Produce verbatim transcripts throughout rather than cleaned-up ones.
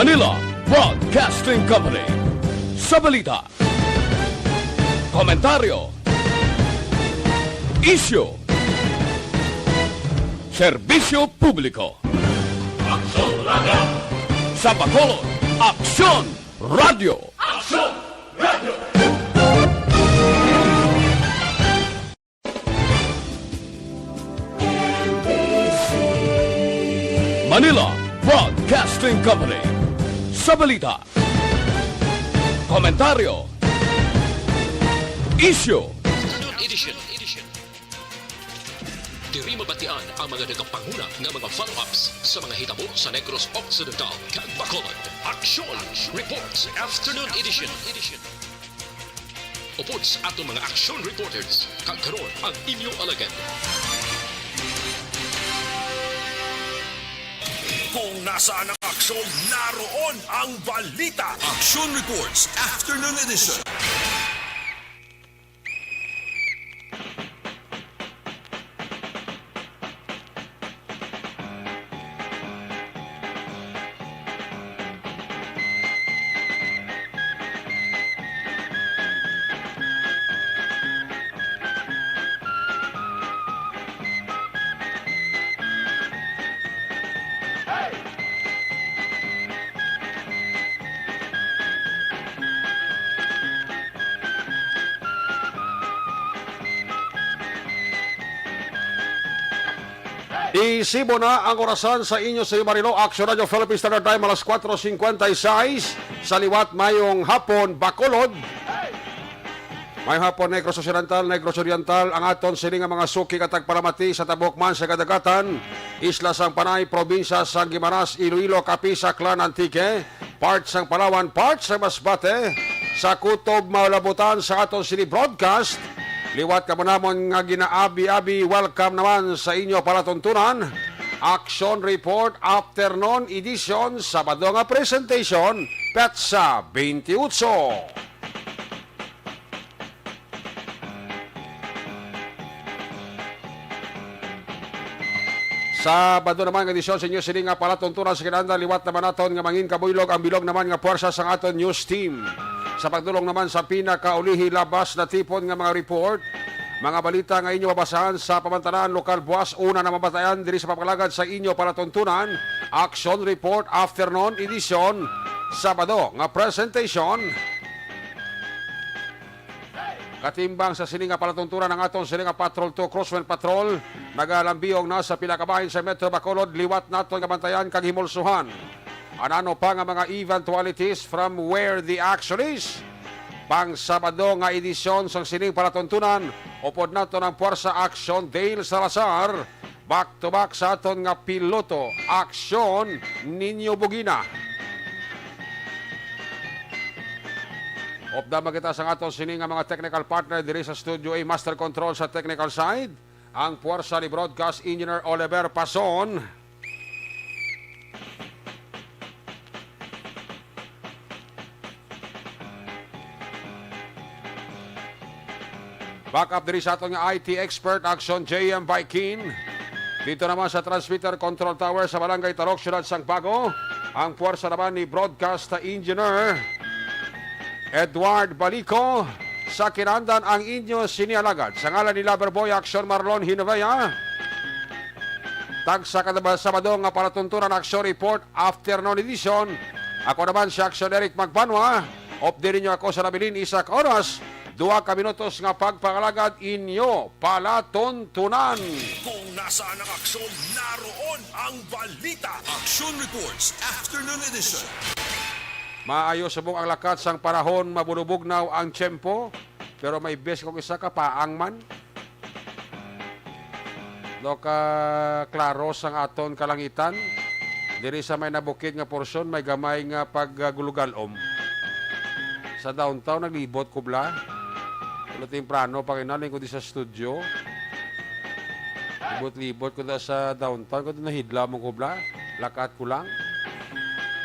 Manila Broadcasting Company. Sa balita, komentaryo, isyu, serbisyo publiko. Aksyon Radio. Sa Bacolod, Aksyon Radio. Aksyon Radio. Manila Broadcasting Company. Sa balita, komentaryo, isyu. Afternoon edition. Diri mabatian ang mga nagapanguna nga mga follow-ups sa mga hitabo sa Negros Occidental kag Bacolod. Aksyon Reports Afternoon Edition. Upod sa aton mga action reporters, kag karon ang inyo alagad. Kung nasaan ang aksyon, naroon ang balita. Action Reports Afternoon Edition. Isibo na ang orasan sa inyo sa Marilo, Action Radio Philippine Standard Time, alas kuwatro singkwenta y seis. Sa liwat, mayong hapon, Bacolod. Mayong hapon, Negros Occidental, Negros Oriental, ang aton sini nga mga suki kag tagpalamati sa tabok man sa kadagatan, isla sang Panay, probinsya sang Guimaras, Iloilo, Capiz, Aklan, Antique, part sang Palawan, part sa Masbate, sa kutob malabutan sa aton sini broadcast. Liwat kamo namon nga ginaabi-abi, welcome naman sa inyo palatuntunan. Action Report Afternoon Edition, Sabado nga presentation, petsa twenty-eight. Sabado naman nga edisyon sa inyo sini nga palatuntunan sa kinahanglan, liwat naman naton nga mangin kabuylog ang bilog naman nga puwersa sang aton news team. Sa pagdulong naman sa pinakaulihi labas na tipon nga mga report, mga balita nga inyo mabasahan sa pamantanan, lokal buas una na mabatayan diri sa pagpalagad sa inyo palatuntunan, Action Report Afternoon Edition, Sabado nga presentation. Katimbang sa sini nga palatuntunan ang aton sini nga Patrol two, Crosswind Patrol, nagalambiyong na sa pila ka bahin sa Metro Bacolod, liwat naton nga bantayan kag himulsuhan. Anano pa nga mga eventualities from where the action is? Pang Sabado nga edisyon sang sining palatuntunan, upod naton ang Puwersa Action Dale Salazar, back to back sa aton nga piloto, Aksyon Niño Bugina. Upda man kita sang aton sini nga mga technical partner diri sa Studio A, Master Control sa technical side, ang puwersa ni Broadcast Engineer Oliver Pason. Back up diri sa aton nga I T expert, Action J M Viking. Dito naman sa transmitter control tower sa Barangay Talok, Siyudad sang Bago, ang puwersa naman ni Broadcast Engineer Edward Balico. Sa kinahanglan ang inyo sini alagad. Sa ngalan ni Loverboy Action Marlon Hinovea, tagsa ka ba Sabado nga palatuntunan, Action Report Afternoon Edition. Ako naman si Action Eric Magbanwa. Updi ninyo ako sa nabilin isa ka oras, duha ka minutos nga pagpangalagad, inyo palatuntunan. Kung nasaan ang aksyon, naroon ang balita. Action Reports Afternoon Edition. Maayo subong ang lakat sang panahon, mabulubugnaw ang tiyempo, pero may bes kung isa ka paang man. No, ka klaro sang aton kalangitan. Diri sa may nabukid nga porsyon, may gamay nga paggulogalom. Sa downtown, naglibot kubla. Pero temprano pa kinalingkod sa studio. Libot-libot ko da sa downtown, ko nahidlaw mong kubla. Lakat ko lang.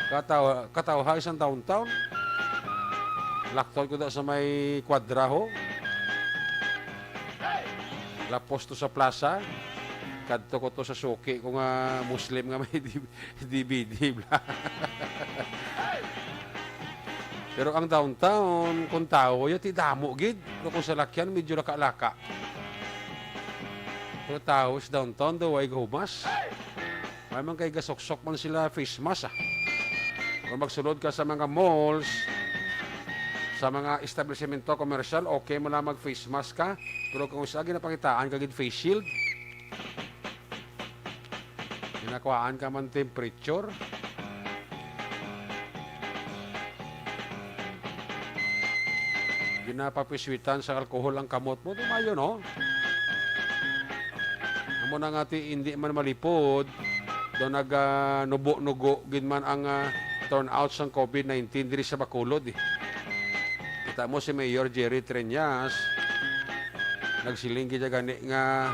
Kataw-, katawhay sang downtown. Lakton ko da sa may kwadraho. Lapos to sa plaza. Kadto ko to sa suki ko nga Muslim nga may D V D bla. Pero ang downtown, kung tawo, yun, ti damo gid. Pero kung salakyan, medyo laka-laka. Pero tawo sa downtown daw, ay gahumas. May man kay gasuksok man sila face mask, ah. Kung magsulod ka sa mga malls, sa mga establishmento komersyal, okay mo lang mag-face mask ka. Pero kung sa ginapangitaan ka gid face shield, ginakuhaan ka man temperature. Ginapapiswitan sa alcohol ang kamot mo. Di maayo, no? Amo na nga ti, hindi man malipod, daw nag, ah, nubo-nugo gid man ang, ah, turnout sang covid nineteen diri sa Bacolod, eh. Kita mo si Mayor Jerry Treñas, nagsiling gid gani nga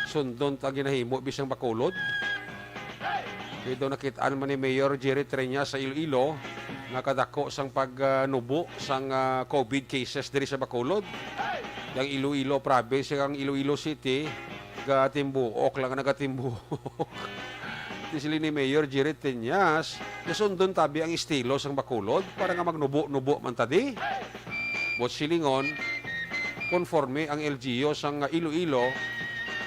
sundon ta ginahimo bisang Bacolod. Kay daw nakit-an man ni Mayor Jerry Treñas sa Iloilo nga kadako sang pag, ah, nubo sang, ah, covid cases diri sa Bacolod. Ang Iloilo province, ang Iloilo City, gatimbuok lang, nagatimbuok. Ti siling ni Mayor Jerry Treñas, nasundon tabi ang estilo sang Bacolod para nga magnubo-nubo man ta di. Buot silingon, konforme ang L G U sang Iloilo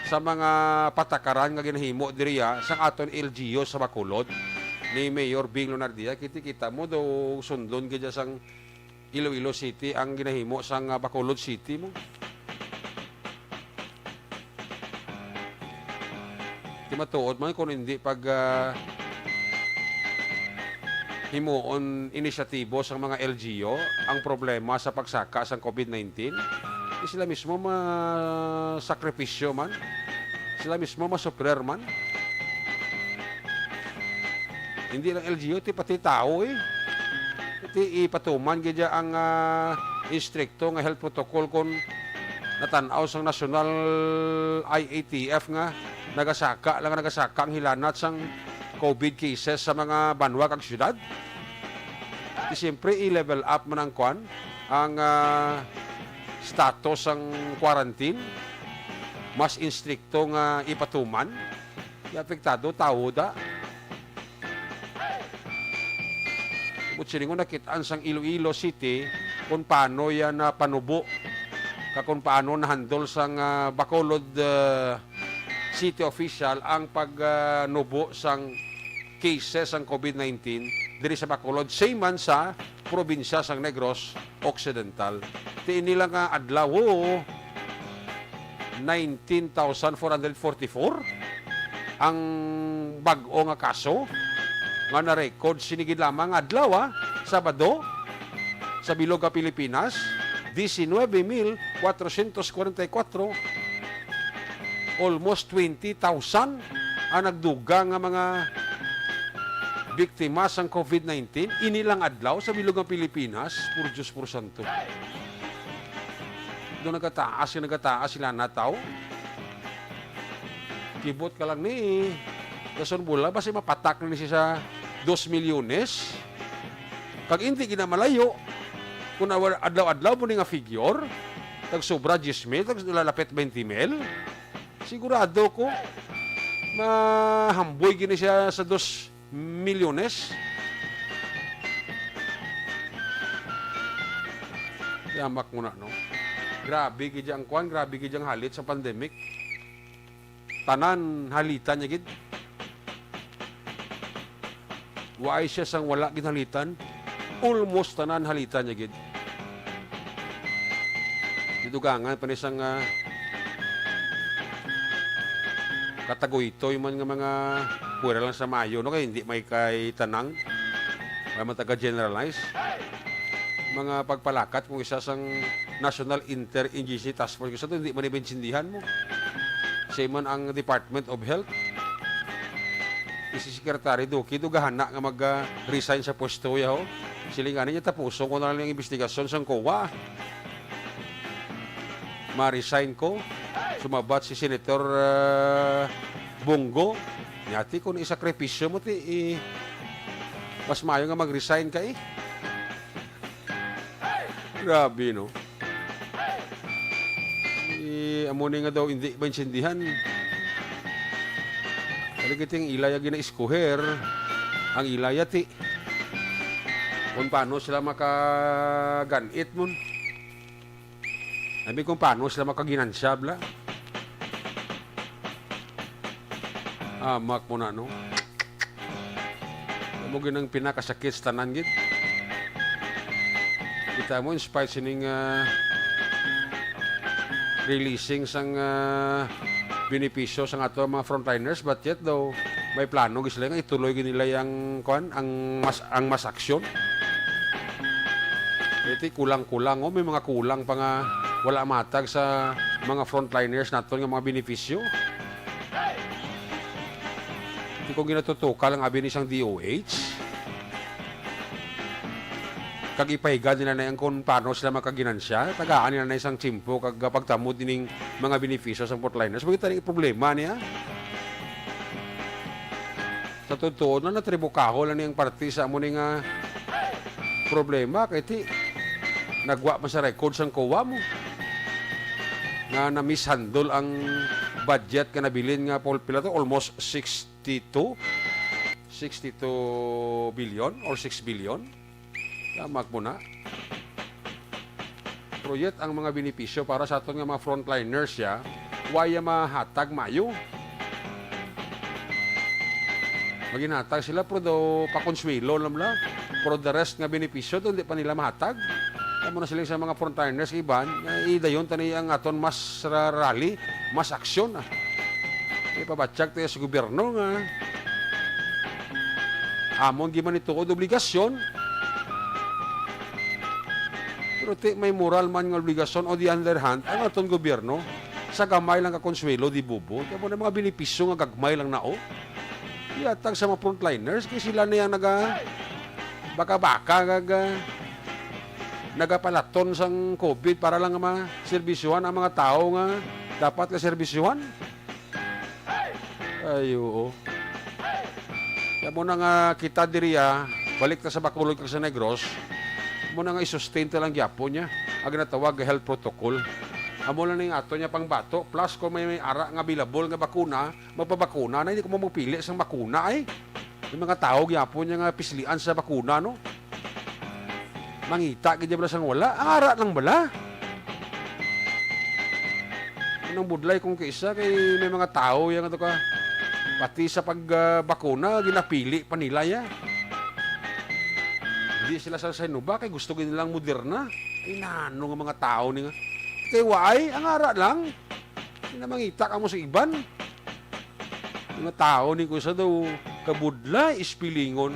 sa mga patakaran nga ginahimo diriya sang aton L G U sa Bacolod ni Mayor Bing Lunardia. Kiti kita mo daw sundon gid sang Iloilo City ang ginahimo sang, ah, Bacolod City mo. Di matuod man kung hindi pag, ah, himuon inisyatibo sang mga L G U ang problema sa pagsaka sang covid nineteen. Di sila mismo masakripisyo man. Sila mismo masufrir man. Hindi lang L G U, ti pati tao, eh. Ti ipatuman gid ang, ah, instrikto nga health protocol kon natan-aw sang National I A T F nga nagasaka lang, nagasaka ang hilanat sang covid cases sa mga banwa kag syudad. Ti siyempre, i-level up man ang kwan, ang, ah, status sang quarantine. Mas instrikto nga ipatuman. Ti apektado, tawo da. Buot silingon, nakit-an sang Iloilo City kung paano yan napanubo, kag kung paano na-handle sang, ah, Bacolod, ah, City official ang pag, ah, nubo sang cases sang covid nineteen diri sa Bacolod, same man sa probinsya sang Negros Occidental. Ti ini lang nga adlaw, oh, nineteen thousand four hundred forty-four ang bag-o nga kaso nga na-record sini gid lamang nga adlaw, ah, Sabado, sa bilog nga Pilipinas, diecinuebe mil cuatrocientos cuarenta y cuatro, almost twenty thousand ang nagdugang nga mga biktima sang covid nineteen ini lang adlaw sa bilog nga Pilipinas. Puro Diyos, puro santo. Do nagataas, nga nagataas sila nataw. Kibot ka lang ni Jason Bula, basi mapatak na ni siya sa dos milyones. Kag hindi gid na malayo, kung awa-, adlaw-adlaw mo ni nga figure, tag sobra diyes mil, tag lalapit twenty mil, sigurado ko, mahamboy gid ni siya sa dos milyones. Yamak mo na, no? Grabe gid ang kwan, grabe gid ang halit sa pandemic. Tanan halitan niya gid. Waay siya sang wala ginhalitan. Almost tanan halitan niya gid. Didugangan pa ni sang, ah, kataguytoy man nga mga pwera lang sa maayo, no? Kay hindi may kay tanang. Wala man taga-generalize. Mga pagpalakat kung isa sang National Interagency Task Force, kung sa to, hindi man ibaintindihan mo. Same man ang Department of Health. Si Secretary Duque, dugahana nga mag, ah, resign sa pwesto, yaw. Silingan niya, tapuson ko na lang ang investigasyon sang COA. Ma-resign ko. Sumabat si Senator, ah, Bong Go. Nya ti, kung isakripisyo mo, ti, eh, mas maayo nga mag-resign ka, eh. Grabe, no? Eh, amo ni nga daw hindi maintindihan. Kali kiting ilaya ginaiskuher, ang ilaya ti. Kung paano sila makaganit, mon. Sabi kung paano sila makaginansya, bla. Amak mo na, no? Amo gyud ang pinakasakit sa tanan, gid. Kita mo, in spite sining, ah, releasing sang, ah, benepisyo sang ato mga frontliners, but yet daw may plano gid sila nga ituloy gid nila yang, kwan, ang mas, ang mass action. Iti kulang-kulang, oh, may mga kulang pa nga wala matag sa mga frontliners naton nga mga benepisyo. Di ko ginatutukan ang abi ni sang D O H. Kag ipahigad nila na yan kung paano sila makaginansya. Tagaan nila na isang tiyempo kag pagtamod ining mga benepisyo sa frontliners. Bakit tani problema niya? Sa totoo na, natribukaho lang niyang parte sa amo ni nga problema. Kay ti, nagwa man sa record sang COA mo nga na-mishandle ang budget nga nabilin nga pul-, pila to? Almost sixty-two? Sixty-two billion or six billion? Tama mo na. Pero yet, ang mga benepisyo para sa aton nga mga frontliners, ya, waya mahatag mayo. Maginhatag sila, pero daw pakonsuelo lang la. Pero the rest nga benepisyo, daw hindi pa nila mahatag. Amo na sila sa mga frontliners, iban, nga idayon tani ang aton mas ra-, rally, mas aksyon, ah. Ipabatsyag tayo sa gobyerno nga amon gimanituod obligasyon. Pero ti, may moral man nga obligasyon, on the other hand, ang aton gobyerno, sa gamay lang ka konsuelo, di bubo. Kaya mo na mga benepisyo nga gagmay lang na, oh. Ihatag sa mga frontliners, kay sila na yung naga-, baka-baka, gaga, nagapalaton sang COVID para lang maserbisyuhan ang mga tao nga dapat nga serbisyuhan. Ay, oo. Kaya mo na nga kita diri, ah, balik ta sa Bacolod kag sa Negros, mo na nga i-sustain ta lang gyapon niya ang ginatawag nga health protocol. Amo lang ning ato niya pangbato, plus kung may, may ara nga available nga bakuna, magpabakuna na, hindi ko mo magpili sang bakuna, ay. May mga tao gyapon niya nga pislian sa bakuna, no? Mangita gid bala sang wala. Ang ara lang bala. Anong budlay kung kaisa kay may mga tao yang ato ka, pati sa pag, ah, bakuna, ginapili pa nila ya. Hindi sila sa Sinovac kay gusto gid nilang Moderna. Ay, nano nga mga tao ni nga. Kay waay, ang ara lang. Hindi na mangita ka mo sa iban. Mga tao ni kusa daw kabudlay, ispilingon.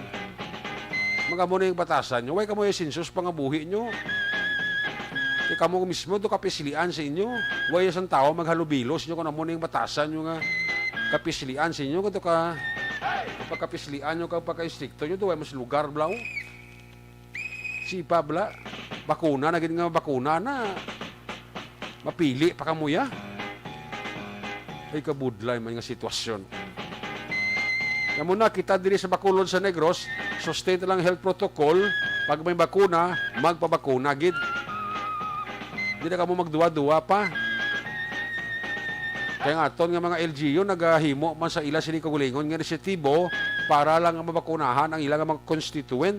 Magamo na yung batasan nyo. Way kamo yung sensus pangabuhi nyo. Kay kamo mismo, do kapislian sa inyo. Way sang tao maghalubilo sa inyo kung amo na yung batasan nyo nga kapislian sa inyo. Kung ka, pagkapislian nyo, kag pagka-istrikto nyo, do way mas lugar, blaw. Si Pabla, bakuna na gid nga bakuna na. Mapili pa kamo ya? Ay, kabudlay man nga sitwasyon. Kamo na, kita diri sa Bacolod sa Negros, sustain lang health protocol. Pag may bakuna, magpabakuna gid. Di na kamo magduwa-duwa pa. Kaya nga aton nga mga L G U nagahimo man sa ila sini kaugalingon nga inisyatibo para lang nga mabakunahan ang ila nga mga constituent.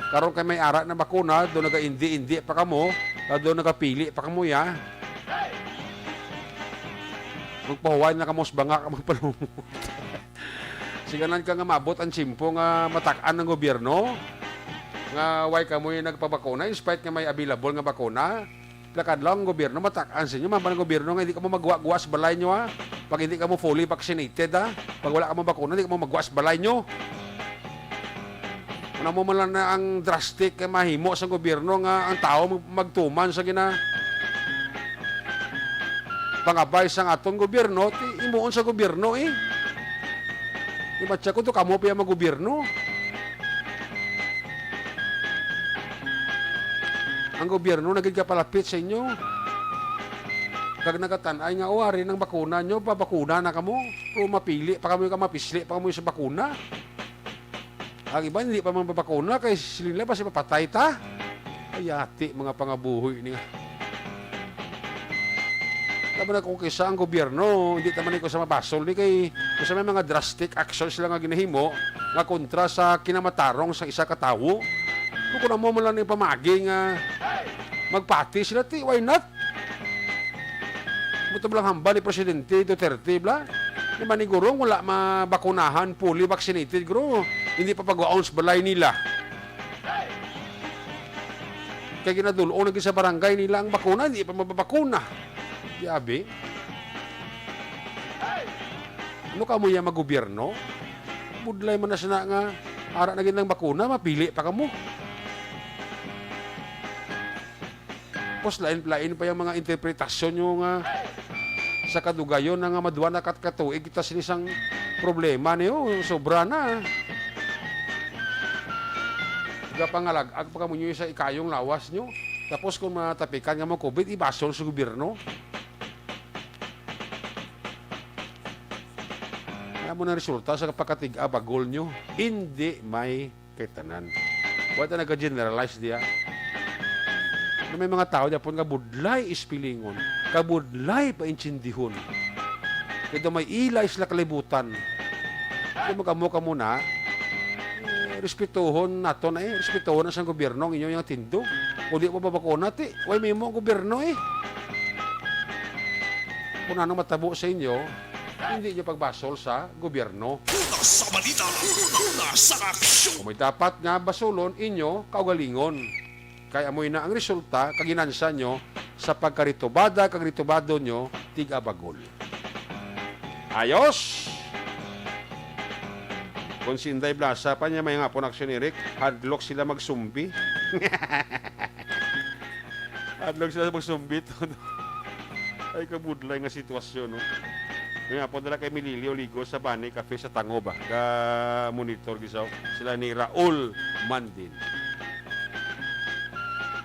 Karon kay may ara na bakuna, do nagaindi-indi pa kamo, do nagapili pa kamo ya. Magpahuway na kamo sa banga ka magpalumot. Siganan ka nga maabot ang tiyempo nga matak-an ng gobyerno nga way kamo yung nagpabakuna in spite nga may available nga bakuna. Lakad lang ang gobyerno, matak-an sa inyo. Mama ng gobyerno nga hindi kamo magwa-gwa sa balay nyo, ha? Pag hindi kamo fully vaccinated, ha? Pag wala kamo bakuna, hindi kamo magwa sa balay nyo. Ano mo man lang na ang drastic kay mahimo sa gobyerno nga ang tao mag-, magtuman sa gina-, pangabay sang aton gobyerno, ti imuon sa gobyerno, eh. Di ba, tiyak ko to, kamo pa yung gobyerno. Ang gobyerno nagigapalapit sa inyo. Kag nagatan-ay nga, "O, ari nang bakuna nyo, pabakuna na kamo." Pero mapili pa kamo ka mapisli pa kamo sa bakuna. Ang iba hindi pa man mabakuna kay sila nila basi mapatay ta. Ay, ati, mga pangabuhi ni nga. Tama na kung kisa ang gobyerno, hindi naman ko sa mabasol ni kay kung sa may mga drastic actions sila nga ginahimo nga kontra sa kinamatarong sa isa ka tawo. Kung amo man lang ni pamagi nga magpati sila, ti, why not? Amo to lang hambal ni Presidente Duterte, bla. Di man ni guro, wala mabakunahan, fully vaccinated, guro. Hindi pa pagwaon sa balay nila. Kay ginadul-ong na gid sa barangay nila ang bakuna, hindi pa mababakuna. Di abi. Ano kamo ya magobyerno? Budlay man na sina nga ara na gid ang bakuna, mapili pa kamo. Tapos lain-lain pa yung mga interpretasyon nyo nga sa kadugayon na nga madwa na kat-, katuig kita sini sang problema niyo, sobra na. Gapangalag-ag pa kamo nyo sa ikayong lawas nyo. Tapos kung matapikan nga mo COVID, ibasol sa gobyerno. Kaya mo na resulta sa pagkatig-a bagol nyo. Hindi may kay tanan. Wala ta nag-generalize diya. Na may mga tao Japon nga budlay ispilingon, kabudlay paintindihon. Kaya daw may ilay sila kalibutan. Kung magamo ka muna, eh, respetuhon nato na eh. Respetuhon na sang gobyerno ang inyo yung tindog. Kung di mo babakuna, ti, way may mo ang gobyerno eh. Kung ano matabo sa inyo, hindi nyo pagbasol sa gobyerno. Una sa balita, una sa aksyon. Kung may dapat nga basulon, inyo kaugalingon. Kay amoy na ang resulta, kag ginansya nyo sa pagkaritubada, kag ritubado nyo, tig-abagol. Ayos! Kung si Inday Blasa pa niya, may nga po na aksyon, Eric, hadlok sila magsumbi. Hadlok sila magsumbi. Ay, kabudlay nga sitwasyon, no? May nga po dala kay Mililio Ligo sa Bani Cafe sa Tango ba? Ga-monitor gisaw sila ni Raul Mandin.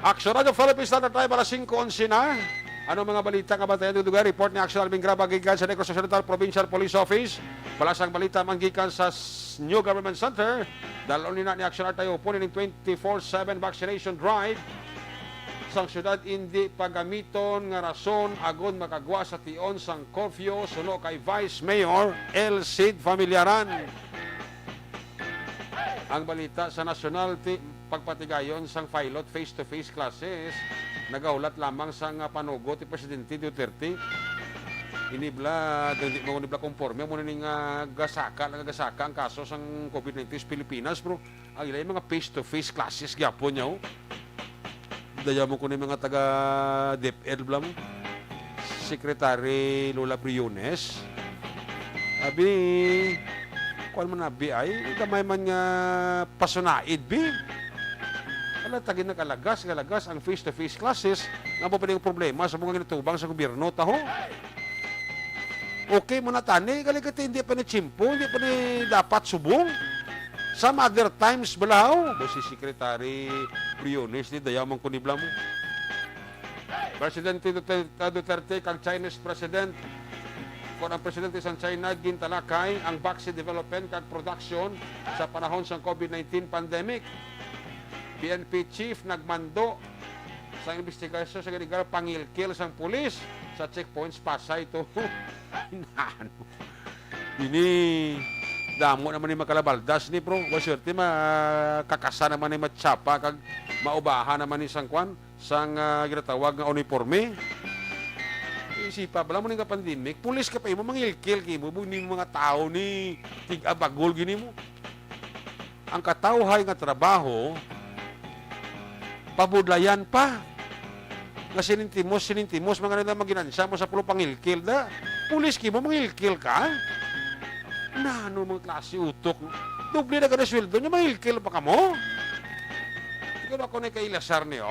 Action Radio Philippines Standard Time, alas singko onse na. Ano mga balita nga bantayan dugay? Report ni Action Alvin Graba gikan sa Negros Occidental Provincial Police Office. Balasang balita man gikan sa s-, New Government Center. Dalon ni na ni Action Artayo po nining twenty-four seven vaccination drive sang syudad, indi pagamiton nga rason agod makagwa sa tion sang curfew suno kay Vice Mayor El Cid Familiaran. Ang balita sa nasyonal, ti-, pagpatigayon sang pilot face-to-face classes, nagahulat lamang sang, ah, panugot ni Presidente Duterte. Ini bla, di mo ni bla konforme, amo na ni nga gasaka, nga gasaka ang kaso sang COVID nineteen sa Pilipinas, bro. Ang ila yung mga face-to-face classes gyapon niya, oh. Daya mo ko ni mga taga DepEd bla mo. Secretary Lola Briones. Abi, kuwan man abi ay, gamay man nga pasunaid, bi. Ala, tagi nagalagas, galagas ang face-to-face classes. Nga mo pa ning problema sa mga ginatubang sa gobyerno, taho. Okay mo na tani, gali ka ti, hindi pa ni tiyempo, hindi pa ni dapat subong. Some other times, balahaw. Bo si Secretary Briones, ni daya man ko ni bla mo. Presidente Duterte, Duterte kag Chinese President, kon ang presidente sang China gintalakay ang vaccine development kag production sa panahon sang COVID nineteen pandemic. P N P chief nagmando sa investigasyon sa illegal pangilkil sang pulis sa checkpoints Pasay to. Nano? Ini, damo naman ni makalabaldas ni, bro. Wa, swerte, makakasa naman ni matsapa kag maubahan naman ni sang kwan, sang, ah, ginatawag nga uniforme. Isipa bala mo ni nga pandemic, pulis ka pa imo, mangilkil ka imo, bu-, ni mga tao ni tig-abagol gini mo. Ang katawhay nga trabaho, pabudlayan pa. Nga sinintimos, sinintimos, mga nila maginansya mo sa pulo pangilkil da. Pulis ka imo, mangilkil ka? Nano mga klase utok? Doble na gani sweldo niya, mangilkil pa kamo? Ikaw na ako na kailasar niyo?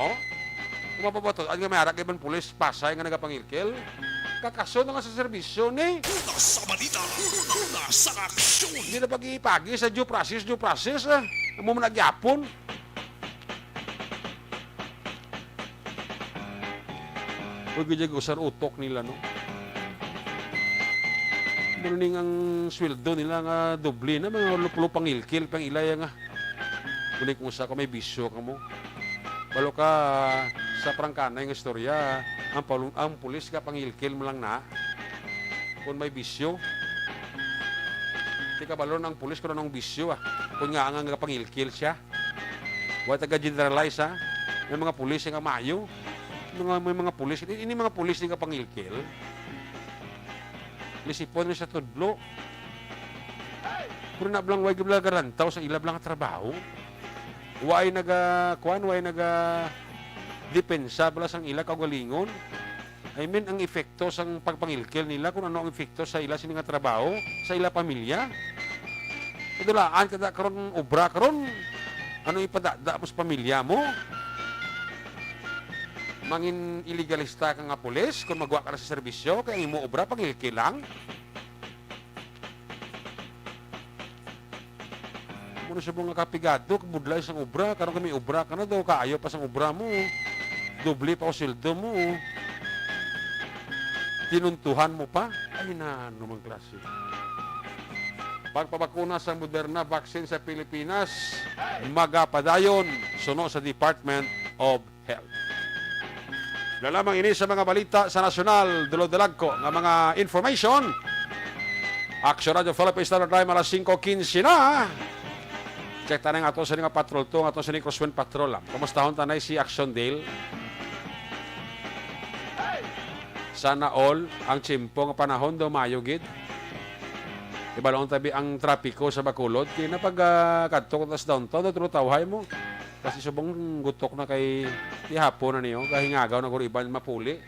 Kung mapabato, ang nga may arak iban pulis, Pasay nga nagapangilkil, kakaso na nga sa serbisyo ni. Una sa balita, una sa aksyon. Hindi na pag-iipagi sa due process, due process, ah. Amo man nagyapon. Huwag gyud usar utok nila, no? Murning ang sweldo nila nga doble na, mga lupulo pangilkil, pang ilay nga. Muni kung usa ka may bisyo ka mo. Balo ka sa prangkanay nga istorya, ang, palu-, ang pulis ka pangilkil mo lang na. Kung may bisyo. Di ka balon ang pulis kung anong bisyo, ah. Kung nga ang, ang pangilkil siya. Wa taga-generalize, ha? May mga pulis nga maayo. Mga, may mga pulis. Ini, ini mga pulis nga pangilkil. Lisipon na sa tudlo. Pero na blang way gid bala garantaw sa ila blang trabaho. Way naga, kuan, way naga depensa bala sang ila kaugalingon. I mean, ang epekto sang pagpangilkil nila, kung ano ang epekto sa ila sini nga trabaho, sa ila pamilya. Kadulaan ka da karon obra karon, ano ipadada mo sa pamilya mo? Mangin ilegalista ka nga pulis kung magwa ka na sa serbisyo, kay ang imo obra pangilkil lang. Muna subong nga kapigado, kabudlay sang obra, karon kami obra ka na daw, kaayo pa sang obra mo. Doble pa o sweldo mo. Tinuntuhan mo pa. Ay, na, ano mang klase. Pagpabakuna sa Moderna vaccine sa Pilipinas, magapadayon, suno sa Department of Health. Wala lamang ini sa mga balita sa nasyonal, dulod-dalagko nga mga information. Action Radio Philippines Standard Time, alas singko quince na. Check tayo nga ato sa nga patrol to, nga ato sa ni Crosswind Patrol, ah. Kamustahon tanay si Action Dale? Sana all, ang tiyempo nga panahon daw maayo gid. Ibalon tabi ang trapiko sa Bacolod. Kaya na pag, ah, kadto ka sa downtown, daw tulo tawhay mo. Kasi subong gutok na kay tihapon na niyo, gahingagaw na guro iban mapuli.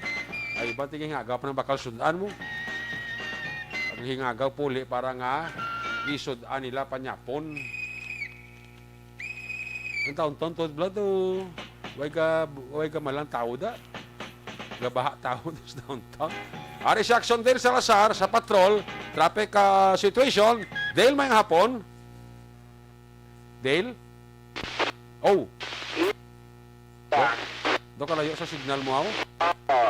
Ay, iban tigahingagaw pa ng bakal sudan mo. Ang hingagaw puli para nga isudan nila panyapon. Ang taon-taon to, blood, oh. Way ka, way ka malang tao da. Gabaha tao sa downtown. Ari si Action Dale Salazar sa patrol, traffic, ah, situation. Dale, may hapon. Dale? Oh. Do, do kalayo sa signal mo, aw? Oo.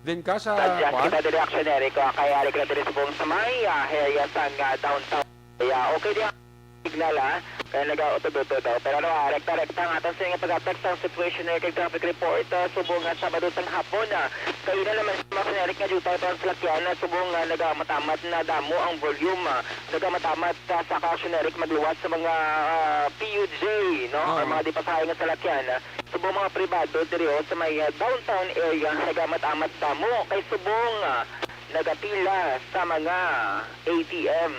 Din ka sa, Adjust kuan? Kita diri, Action Eric, ah, kay ari ka diri subong sa may, ah, area sang, ah, downtown. Yeah, okay di ang signal, ah. Kaya nag-utod-utod daw. Pero ano, ah, rekta-rekta ang atong sining pag-text ang situation na kay traffic report, ah, subong nga Sabado sang hapon, ah. Kaina naman sa mga Action Eric nga jutay pa ang salakyan, ah, subong nga nagamamat-amat na damo ang volume, ah. Nagamamat-amat ka sa Action Eric magluwas sa mga, ah, P U J, no? Or Oo. mga di pasahay nga salakyan, ah. Subong mga pribado diri, oh, sa may, ah, downtown area, nagamamat-amat damo kay subong, ah, nagapila sa mga A T M.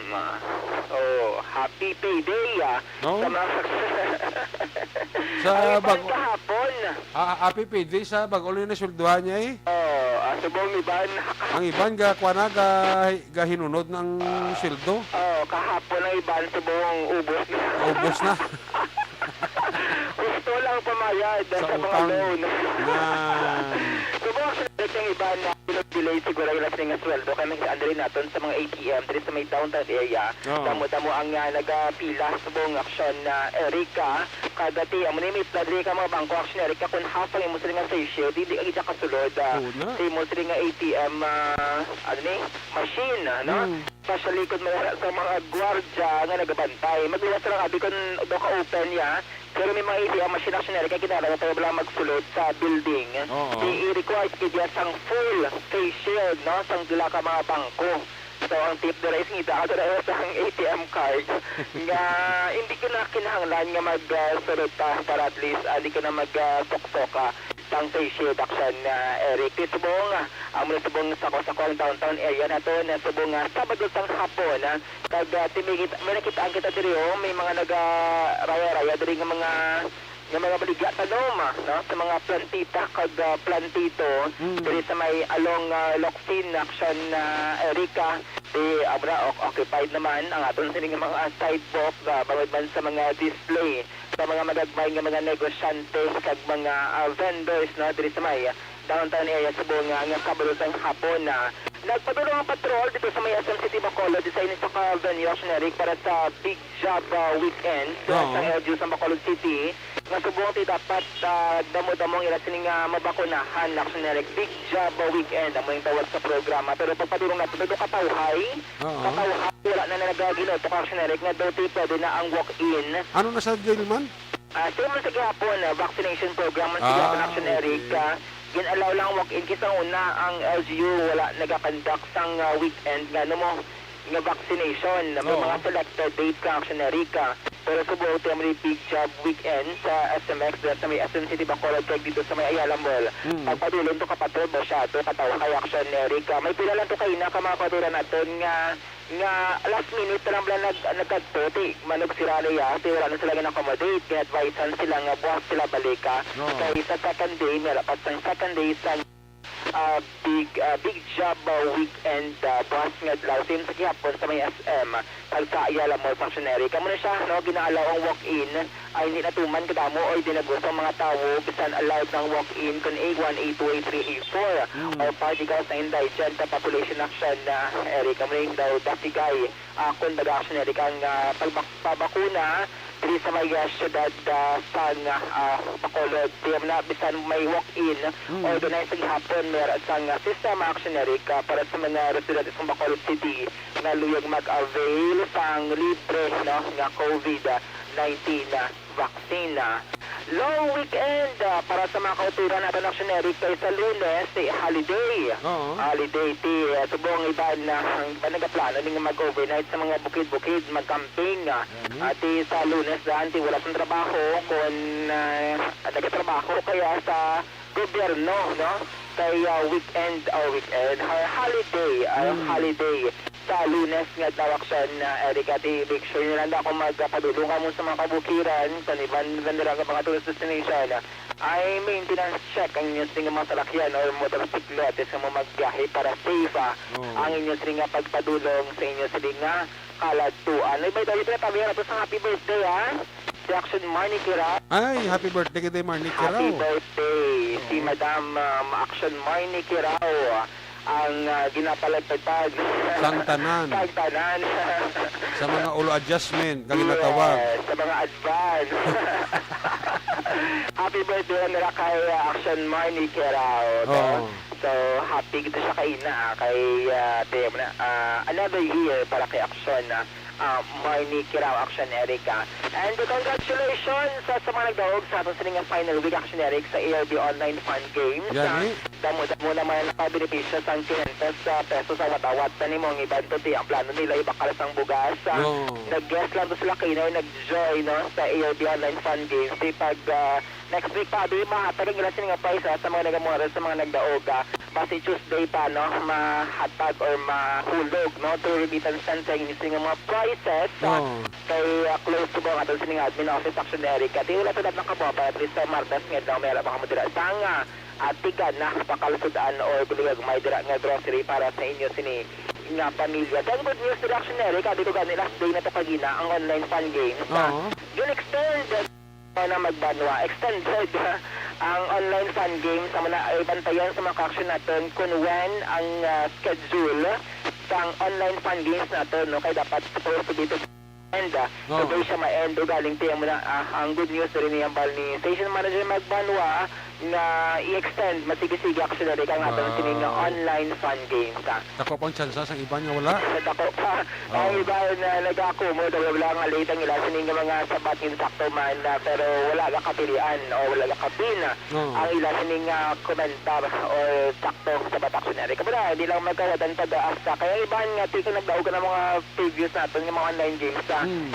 Oh, happy payday, ah, Oo. sa mga Sa Ang iban bag-, kahapon. Ah, happy payday sa bag-o lang na sweldohan niya, eh. Oh, ah, subong iban. Ang iban ga, kuwan na, ga, gahinunod ng sweldo. Oh, kahapon ang iban subong ubos na. Ubos na. Gusto lang pamayad Sa sa mga utang. loan. Na. Subong actually ang iban na delay siguro yung last nga sweldo kay may andali naton sa mga A T M diri sa may downtown area. Oo. Damo-damo ang, ah, nagapila subong Action, ah, Erica. Kag ti amo ni may pila diri ka mga bangko Action Erica kung half ang imo sila nga face shield, di, di ka kasulod, ah, Oo na. sa imo sila nga A T M, ah, ano ni, machine, ah, no? Mm. Especially kung may sa mga gwardiya nga nagabantay. Magluwas lang abi kung do ka open niya. Pero may mga A T M machine Action Erica, kinahanglan tayo lang magsulod sa building. Oo. Di i-require gid ya sang full face shield, no? Sang pila ka mga bangko. So, ang tip dira is ngita ka dira sa ang A T M card nga hindi ka na kinahanglan nga mag, ah, sulod pa para at least, ah, hindi ka na mag, ah, suksok, ah, sang face shield Action, ah, Eric. Ti subong, ah, amo na subong sa, sa kuan downtown area nato na subong, ah, Sabado sang hapon, ah, kag, ah, timigit, may nakita ang kita diri, oh, may mga naga-raya-raya diri nga mga nga mga baligya tanom, ah, no, sa mga plantita kag, ah, plantito Mm. diri sa may along, ah, Locsin, Action, ah, Erica. Di, abra, oc-, occupied naman ang aton sining mga sidewalk, ah, bangod man sa mga display sa mga magagmay nga mga negosyante kag mga, ah, vendors, no, diri sa may, ah, downtown area Cebu nga, nga Sabado sang hapon na nagpadulong ang patrol dito sa may S M City Bacolod, isa ini sa ka-venue, Action Eric, para sa Big Job, ah, Weekend, ah, Oo. sa L G U sa Bacolod City, nga subong ti dapat, ah, damo-damo ang ila sini nga mabakunahan, Action Eric. Big Job, ah, Weekend, amo yung tawag sa programa. Pero pagpadulong nato, medyo katawhay, Oo. katawhay, wala na nagaginutok, Action Eric, nga daw ti pwede na ang walk-in. Ano na sa jail man? Ah, same man sa gihapon, ah, vaccination program man sa Ah, gihapon, Action Eric, okay. ah, gin-allow lang walk-in kay sa una ang L G U wala nagakandak sang, ah, weekend nga, ano mo, nga vaccination. May Oo. mga selected date ka, Action Eric, ah. Pero subong ti may big job weekend sa S M X dira sa may S M City Bacolod kag dito sa may Ayala Mall. Mm. Pagpadulong to ka patrol ba siya to kataw kay action, Eric. Ah, may pila lang to kaina ka mga kauturan naton nga nga last minute na lang pala nag-, nagkadto, ti manog sira na ya, ti wala na sila gin-accommodate, gin-advisean sila nga buwas sila balika. Oo. Kay sa second day, may rapat sang second day sa, ah, big, ah, big job, ah, weekend, ah, buwas nga adlaw, same sa gihapon sa may S M, kag sa Ayala Mall Functionary. Kamo na siya, no, ginaalaw ang walk-in, ay hindi natuman kadamo or dinagos ang mga tawo, bisan allowed ng walk-in kon A one, A two, A three, A four, Mm. or party house na indigent sa population action na area. Kamo rin daw dasigay, ah, kung baga action area kang, ah, pagbak-, pabakuna diri sa may, ah, syudad, ah, sang, ah, Bacolod. Tiyan na, bisan may walk-in, Mm. organized sa gihapon, meron sang, ah, sistema action area ka para sa mga residente sa Bacolod City nga luyag mag-avail sang libre, no, nga COVID nineteen, ah, vaccine. Long weekend, ah, para sa mga kauturan naton action area kay sa Lunes, eh, holiday. Oo. Holiday ti, ah, subong iban na, ang iban nagaplano ni nga mag-overnight sa mga bukid-bukid, mag-camping. Ah, Gani. Ah, ti sa Lunes daan ti wala sang trabaho, kon, ah, nagatrabaho kaya sa gobyerno, no? Kay, ah, weekend, ah, weekend, ha-, holiday, ah, Hmm. holiday. Sa Lunes nga adlaw action, ah, Erica, ti make sure nyo lang ako magpadulong kamo sa mga kabukiran, sa iban nga mga tourist destination. Ay, maintenance check ang inyo sa mga salakyan or motorsiklo at sa mga magbiyahe para safe, ah, Oo. ang inyo sa nga pagpadulong sa inyo sa nga kaladtuan. Ay, by the way, pinatabay nato sa happy birthday, ah. Si Action Marnie Kira. Ay, happy birthday kay Marnie Kira. Happy birthday. Si Oo. Madam, um, Action Marnie Kirao ang, ah, ginapalagpatag. Sang tanan. Sang tanan. Sa mga ulo adjustment, kag ginatawag. Yes, sa mga advance. Happy birthday nila kay, ah, Action Marnie Kirao, no? Oo. So, happy gid siya kay ina, ah, kay, ah, te-, ah, another year para kay Action, ah, ah, Marnie Kirao, Action Erica. And congratulations sa, sa mga nagdaog sa aton sini nga final week, Action Eric, sa A R B Online Fun Games. Gani? Ah, damo-damo naman ang nakabenepisyo sang quinientos, ah, pesos sa awat-awat. Tani mo ang iban to, ti ang plano nila, ibakal sang bugas. Ah, Oo. nag-guess lang to sila kaina, nag-join, no, sa A R B Online Fun Games. Di pag, ah, next week pa, di mahatag ang ila sini nga prize, ah, sa mga nagamuha sa mga nagdaog, ah. Basi Tuesday pa, no, mahatag or mahulog, no, through remittance center, ang inyo sini nga mga prizes, ah, Oo. kay, ah, close to ba ang aton sini nga admin office, Action Eric. Kati wala sa lahat ng kabuha pa, at least sa Martes nga daw, may ala pa kamo dira sa nga, ah, tiga na pakalsudan or guliyag may dira nga grocery para sa inyo sini nga pamilya. Then good news dira, Action Eric, kati ko gani last day na to kagina ang online fun games. Ah, Oo. gin-extend na magbanwa. Extended ang online fun games. Amo na ay bantayan sa mga ka-action naton kung when ang, ah, schedule sang online fun games naton, no? Kay dapat supposed to be to end, ah. Oo. Today siya ma-end. Ugaling tiyan mo na, ah, ang good news diri ni hambal ni Station Manager Magbanwa nga i-extend, masigi-sige actually kang aton Wow. sini nga online fun games, ah. Dako pang tsansa sang iban nga wala. Dako pa. Oo. Ang iba na nag-akumod, wala nga late ang ila sini nga mga sabat, insakto man, ah, pero wala gakapilian o wala gakapin Oo. ang ila sini nga komentar o sakto sabat action. Eri, kamo na, di lang magkawadan pag-asa. Kaya iban nga, ti, kung nagdaog ka ng mga previous naton nga mga online games, ah, Hmm.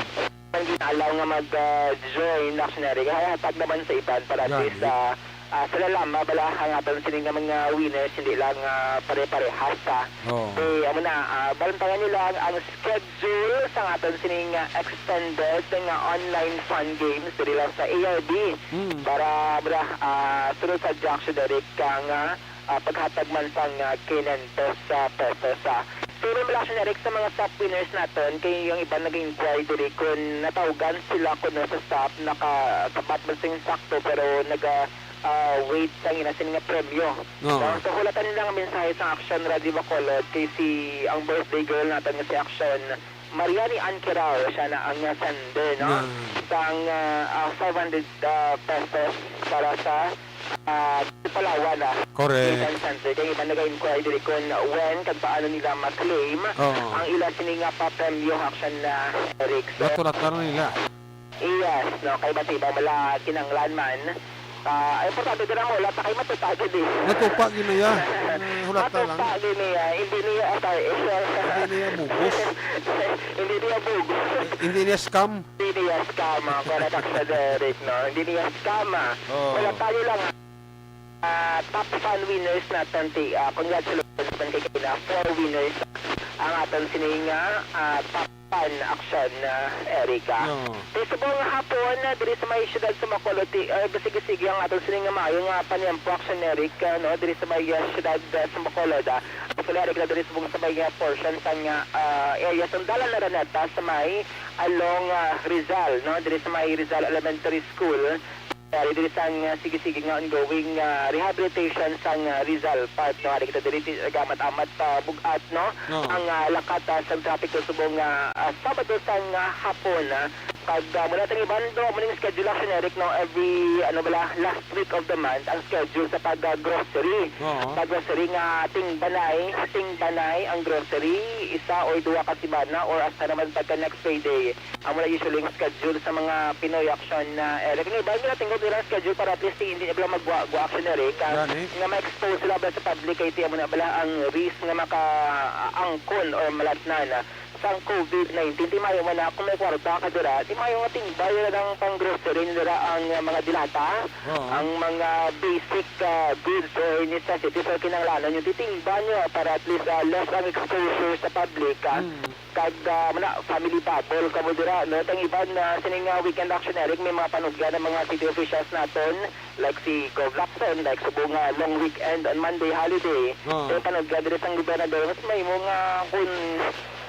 ang ginaalaw nga mag, ah, join action eri, kaya hatag naman sa iban para at Gani. least, ah, ah, sila lang mabalahan nga aton sini nga mga winners, hindi lang, ah, pare-parehas sa Oo. Eh, amo na, ah, bantayan nyo lang ang schedule sa aton sining, ah, extended nga online fun games diri lang sa A R B. Mm. Para, mura, ah, sunod sa Jackson Eric kang, ah, ah, paghatag man sang, ah, quinientos, ah, pesos, ah. So, may relasyon, Eric, sa mga stop winners naton, kay yung iba nag-inquire diri kung natawgan sila kuno sa stop, nakasabat man sing sakto, pero naga, ah, wait sa ina sini nga premyo. Oo. No? So, hulatan nila ang mensahe sa Action Radio Bacolod kay si, ang birthday girl natin nga si Action, Mariani Ann Kirao, siya na ang, ah, sender, no? Na. Sang, ah, ah, five hundred, ah, pesos para sa, ah, Palawan, ah. Correct. Isang sender. Kaya iba nag-inquire diri kung when, kag paano nila ma-claim Oo. ang ila sini nga papremyo, Action na Eric. So, Natulatan na nila. Yes, no, kay bati ba mala kinanglan man. Ah, ay, importante din ang wala, ta kay matupa gid eh. Matupa gid na ya. Eh, Plata lang. Atupa gini, ah, hindi niya atay. Hindi niya bugos. Hindi niya bugos. Eh, hindi niya scam. Hindi niya scam, ah, correct, Action Eric, no? Hindi niya scam, ah. Oo. Wala tayo lang, ah, top fan winners naton ti, ah, congratulations man kay kina four winners ang aton sini nga, ah, top fan, Action, ah, Eric, ah. No. Ti subong nga hapon, ah, diri sa may siyudad sa Bacolod, ti, ah, sige-sige ang aton sini nga maayo nga panyempo, Action Eric, ah, no, diri sa may, ah, siyudad, ah, sa Bacolod, ah. Action Eric, na diri subong sa may, ah, portion sang, ah, area sang Dalan Araneta sa may along, ah, Rizal, no, diri sa may Rizal Elementary School. Ari diri sang, ah, sige-sige nga ongoing, ah, rehabilitation sang, ah, Rizal Park, no? Ari kita diri ti nagamat-amat, ah, bug-at, no? Oo. Ang, ah, lakat, ah, sang trapiko subong nga, ah, Sabado sang, ah, hapon, ah. Kag, ah, muna tang iban, no, muna yung schedule, Action Eric, no? Every, ano bala, last week of the month, ang schedule sa pag, ah, grocery. Oo. Pag grocery nga tingbanay, tingbanay ang grocery, isa or duha ka semana, or hasta naman pagka next payday. Amo na usually ang schedule sa mga Pinoy, Action, ah, Eric. Ang iba, ginatingog nila ang schedule para at least hindi na bala magwa-, gwa, Action, Eric, ah, Gani. nga ma-expose sila bala sa public kay ti amo na bala ang risk nga makaangkon or malatnan, ah, sang covid nineteen. Ti mayo man na kung may kwarta ka dira, ti mayo nga tingbay na lang pang grocery nila ang, ah, mga dilata, Oo. ang mga basic, ah, goods or necessities or kinahanglanon nyo, titingba nyo para at least, ah, less ang exposure sa public, ah. Mm. Kag, ah, muna, family bubble kamo dira, no? Tang iban, ah, sining, ah, weekend, Action Eric, may mga panudgan ang mga city officials naton, like si Gov Lacson, like subong nga long weekend on Monday holiday. Oo. May panudgan diri sang gobernador, mas may mo nga kung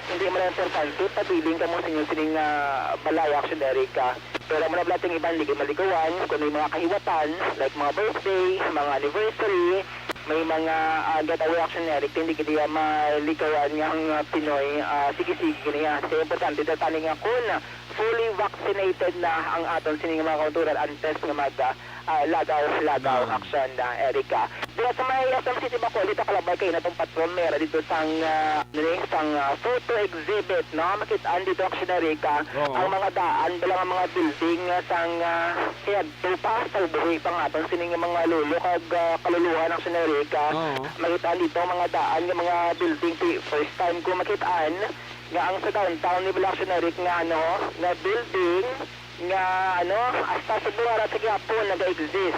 hindi man lang importante, pabilin kamo sa inyo sining, ah, balay, Action Eric, ah. Pero muna, bala, tang iban, di kayo maligawan, kung may mga kahiwatan, like mga birthday, mga anniversary, may mga, ah, getaway, Action Eric, hindi gid iya maligawan nga ang, ah, Pinoy, ah, sige-sige niya. Kaya importante ta tani nga kung fully vaccinated na ang aton sining mga kauturan antes nga mag, ah, ah, lagaw-lagaw, Ah. Action, ah, Eric, ah. Dira sa may S M City Bacolod, kalabay kay natong patrol, may ara dito sang, ah, ano ni, sang, ah, photo exhibit, no? Makit-an dito, Action Eric, ah, Oo. ang mga daan, bala nga mga building, ah, sang, ah, kaya Tupa sa buhi pa nga aton sining mga lolo kag, ah, kaluluhan, Action Eric, ah. Oo. Makita dito ang mga daan nga mga building. Ti-, first time ko makitaan nga ang sa downtown ni bala, Action Eric, nga, ano, nga building nga, ano, hasta subong ara sa gihapon naga-exist.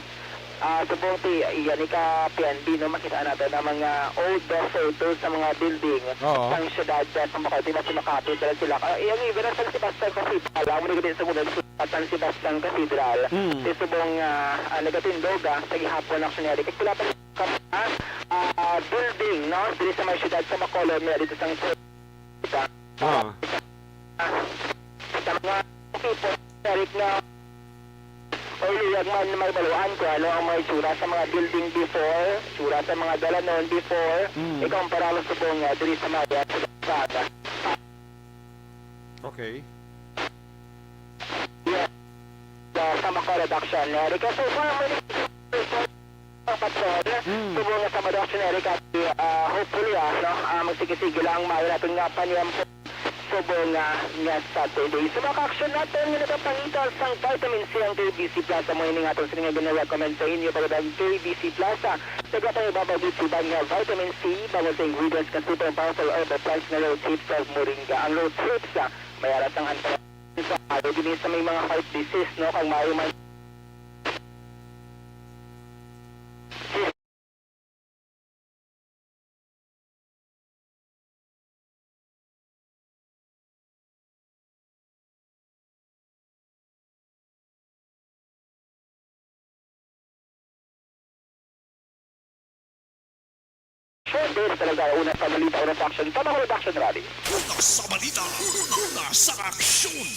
Ah, subong ti, iya ni ka P N B, no, makita natin ang mga old, ah, photos sa mga building Oo. sang syudad, ah, sa Makati na sumakapit talaga sila. Ah, iyang even ang San Sebastian Cathedral, ang mga sa San Sebastian Cathedral. Mm. Ti subong, ah, ah, nagatindog, ah, sa gihapon, Action Eric. Kaya sila pa, ah, ah, building, no? Diri sa may siyudad sa Bacolod, may dito sang, ah, Ah. sa mga people, Eric, nga, or luyag man, may baluhan ko ano ang mga itsura sa mga building before, itsura sa mga dalanon before, Mm. ikumpara mo subong, ah, diri sa mga, sa, Okay. Yeah. Sa, sa Macaw Reduction, Eric. So far, many ang patrol. Mm. Subong nga sa Maduaction, Eric, at, ah, hopefully, ah, no, ah, magsige-sige lang ang maayo naton nga panyempo subong nga, nga Saturday. Sa mga ka-action naton nga nagapangita sang vitamin C ang K B C Plaza, mo ini nga aton sini nga gina-recommend sa inyo, pagod ang K B C Plaza. Nagapangibabaw gid sa iban nga vitamin C, bangod sa ingredients nga super powerful herbal plants nga rose hips of moringa. Ang rose hips, ah, may aras ang anti-, sa, ah, gini sa may mga heart disease, no? Kag maayo man Sure, dito talaga, una sa balita, una sa action. Tama ko, action rally. Una sa balita, una sa aksyon.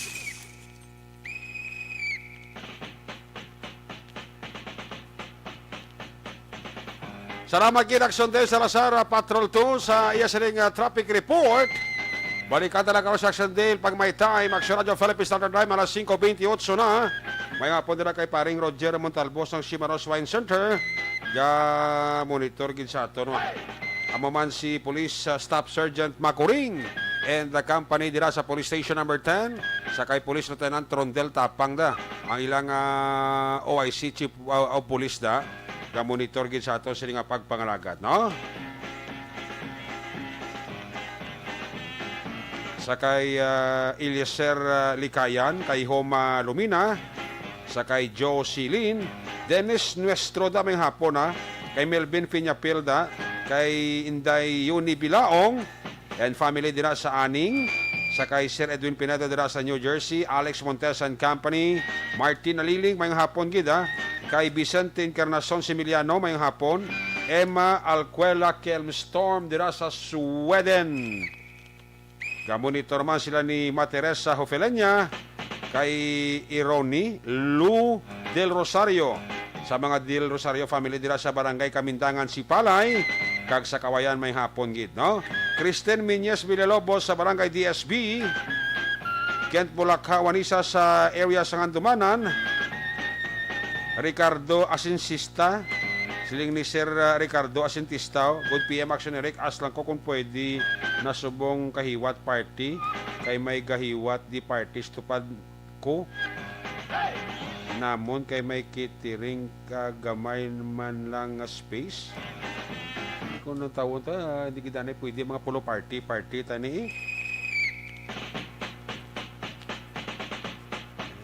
Salamat gid, Action Day Salazar, ah, Patrol two, sa iya sining, ah, traffic report. Balikan na lang karon sa Action Day pag may time. Action Radio Philippines Standard Time, alas singko bentiocho na. May hapon nila kay paring Roger Montalbos ng Shimaros Wine Center. Ga-monitor gid sa ato, no? Amo man si Police, ah, Staff Sergeant Macuring and the company dira sa Police Station Number ten, sa kay Police Lieutenant Rondel Tapang da, ang ilang, ah, O I C, Chief, ah, of Police da, ga-monitor gid sa ato sini nga pagpangalagat, no? Sa kay, ah, Eliezer, ah, Likayan, kay Homa Lumina, sa kay Joe Silin, Dennis Nuestro da may hapon, ha, kay Melvin Piñapilda, kay Inday Yuni Bilaong, and family dira sa Aning, sa kay Sir Edwin Pineda dira sa New Jersey, Alex Montes and Company, Martin Aliling, may hapon gid, ha, kay Vicente Encarnacion Similiano, may hapon, Emma Alcuela Kelmstorm dira sa Sweden. Gamonitor man sila ni Ma Teresa Hofelenia, kay Ironi Lu Del Rosario, sa mga Del Rosario family dira sa Barangay Kamindangan, Sipalay, kag sa Kawayan may hapon gid, no? Kristen Miñez Villalobos sa Barangay D S B, Kent Bulakha, Wanisa sa area sa Ngandumanan, Ricardo Asinsista, siling ni Sir, uh, Ricardo Asintista, good P M Action Eric, ask lang ko kung pwede na subong kahiwat party, kay may gahiwat di parties tupad ko namon kay may catering ka gamay man lang nga space. Kung nang tawon ta, hindi kita na pwede mga pulo party, party tani eh.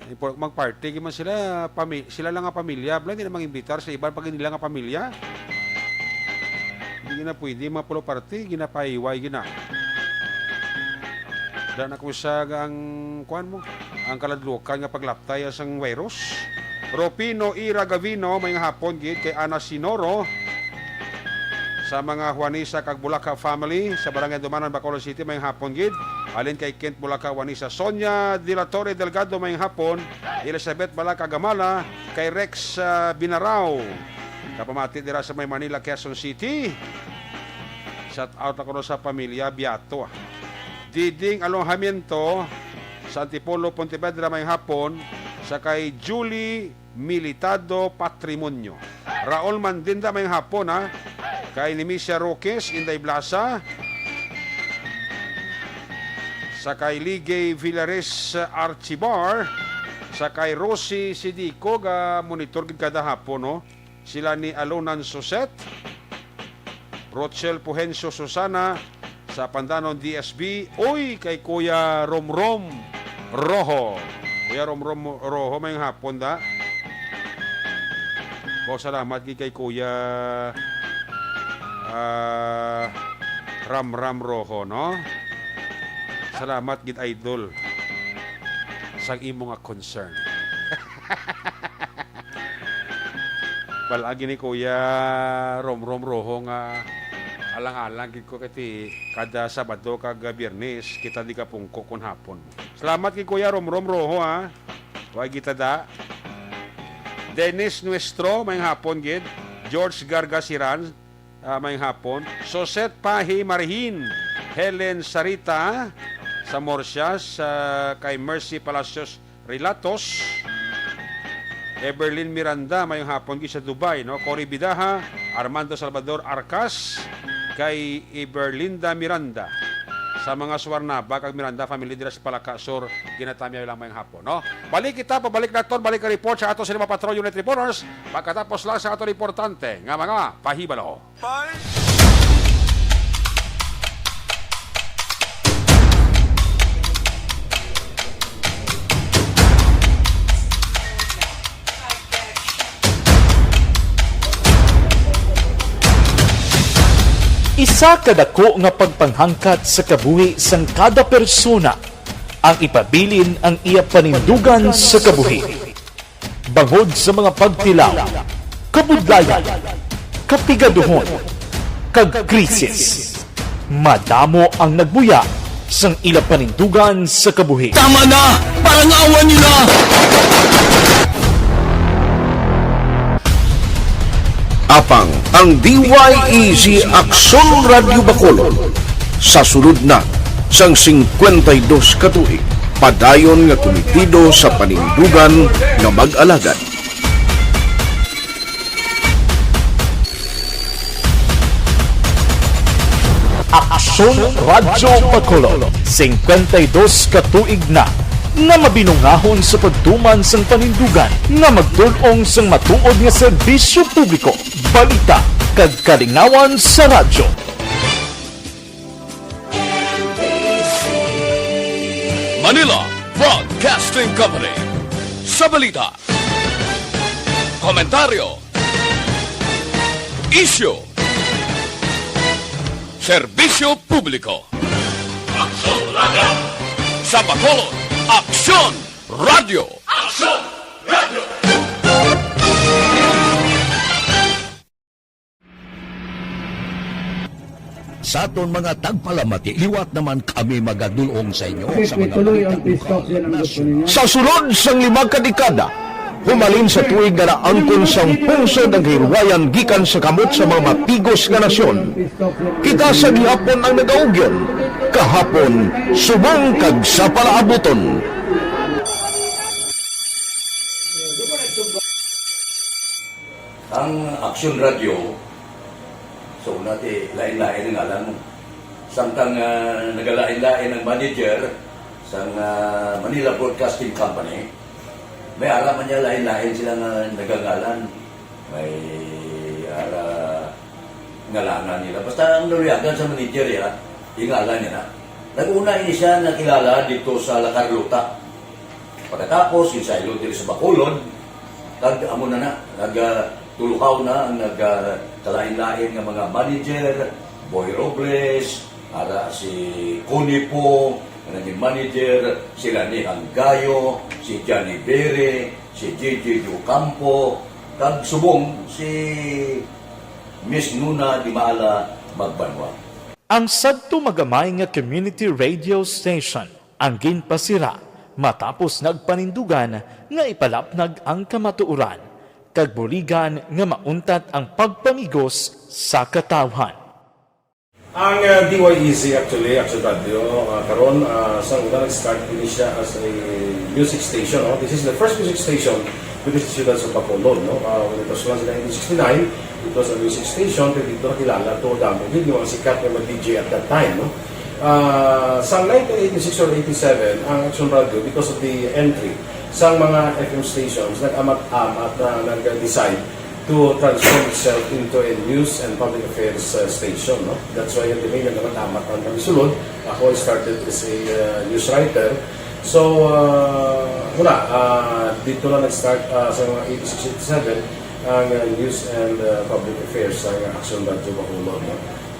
Ipo-, mag-party gyud man sila, pami-, sila lang nga pamilya, bala, hindi na mag-imbitar sa iban pag hindi lang nga pamilya. Hindi na pwede, mga pulo party, ginapahiway, gina. Da na ko sa ang, kuan mo, ang kaladlukan nga paglaptay sang virus. Rufino Ira Gavino, may nga hapon gid kay Ana Sinoro. Sa mga Juanisa kag Bulaca family sa Barangay Dumanan, Bacolod City, may hapon gid. Alin kay Kent Bulaca, Juanisa, Sonia de la Torre Delgado, may hapon. Elizabeth Balaca Gamala, kay Rex, ah, Binarao. Kapamati dira sa may Manila, Quezon City. Shout out ako sa pamilya Biato, ah. Diding Alojamiento sa Antipolo, Pontevedra, may hapon. Sa kay Julie Militado Patrimonio. Raul Mandinda, may hapon, ha. Kay Nemesio Roques, Inday Blasa. Sa kay Ligay Villares Archibar. Sa kay Rosie Sidico, ga monitor gid kada hapon, no? Sila ni Alonan Suset, Rochelle Puhencio Susana, sa Pandanon D S B. Uy, kay Kuya Romrom Rojo. Kuya Romrom Rojo, may hapon da. Wow, salamat gid kay Kuya, ah, Ramram Rojo, no? Salamat gid, idol, sa imo nga concern. Bal-agi ni Kuya Romrom Rojo nga alang-alang gid ko kay ti kada Sabado kag Biyernes kita di kapungko kon hapon. Salamat kay Kuya Romrom Rojo, ha. Wa kita da. Dennis Nuestro, may hapon gid. George Gargasiran, ah, may hapon. Soset Pahi Marihin, Helen Sarita sa Morsia, sa kay Mercy Palacios Relatos, Everlyn Miranda, may hapon gid sa Dubai, no? Cory Bidaha, Armando Salvador Arcas, kay Everlinda Miranda. Sa mga Suarnaba kag Miranda family dira sa Palaka Sur, ginatamyaw lang may hapon, no? Balik kita, pabalik naton, balik ang report sa ato sa lima Patrol Unit Reporters, pagkatapos lang sa ato importante nga mga pahibalo. Isa ka dako nga pagpanghangkat sa kabuhi sang kada persona ang ipabilin ang iya panindugan sa kabuhi. Bangod sa mga pagtilaw, kabudlayan, kapigaduhon, kag krisis, madamo ang nagbuya sang ila panindugan sa kabuhi. Tama na! Parang awa niyo na! Apang ang D Y E G Aksyon Radyo Bacolod sa sulod na sang singkwenta y dos ka tuig, padayon nga kumitido sa panindugan nga mag-alagad. Aksyon Radyo Bacolod, singkwenta y dos ka tuig na nga mabinungahon sa pagtuman sang panindugan nga magtul-ong sang matuod nga serbisyo publiko, balita, kag kalingawan sa radyo. Manila Broadcasting Company. Sa balita, komentaryo, isyu, serbisyo publiko. Aksyon Radio! Sa Bacolod, Aksyon Radio! Aksyon Radio! Sa aton mga tagpalamati, liwat naman kami magadulong sa inyo sa mga balita bukaw. Sa sulod sang lima ka dekada, humalin sa tuig nga naangkon sang pungsod ang kahilwayan gikan sa kamot sa mga mapigos nga nasyon. Kita sa gihapon ang nagaugyon, kahapon, subong kag sa palaabuton. Ang Aksyon Radio, so, una ti, lain-lain ang ngalan mo. Samtang, ah, nagalain-lain ang manager sang, ah, Manila Broadcasting Company, may ara man niya lain-lain sila nga nagangalan. May ara ngalanan nila. Basta ang naluyagan sa manager, ya, yung ngalan niya na. Nag-una ini siya nakilala dito sa La Carlota. Pagkatapos, ginsaylo diri sa Bacolod, kag amo na na, nag, ah, tuluhaw na ang nag, ah, kalain-lain nga mga manager, Boy Robles, ara si Connie Po, nga naging manager, si Rani Hanggayo, si Johnny Bere, si J J Ocampo, kag subong si Miss Nuna Di Maala Magbanwa. Ang sadto magamay nga community radio station ang ginpasira matapos nagpanindugan nga ipalapnag ang kamatuoran kag buligan nga mauntat ang pagpamigos sa katawhan. Ang, ah, D Y E Z actually, Action Radio, ah, karon, ah, sa una nag-start ini siya as a music station, no? This is the first music station within the siyudad sa Bacolod, no? Ah, when it was launched in nineteen sixty-nine, it was a music station, pero dito nakilala to damo gid yung mga sikat nga mga D J at that time, no? Ah, sa nineteen eighty-six or eighty-seven, ang Action Radio, because of the entry sa mga F M stations, nag-amat-amat na nag-decide to transform itself into a news and public affairs, uh, station, no? That's why, the main nag-amat-amat ang kami sulod. Ako, I started as a, uh, news writer. So, uh, wala, uh, dito na nag-start, uh, sa mga eighty-six, eighty-seven, ang, uh, news and, uh, public affairs sa Action Radio Bacolod, no?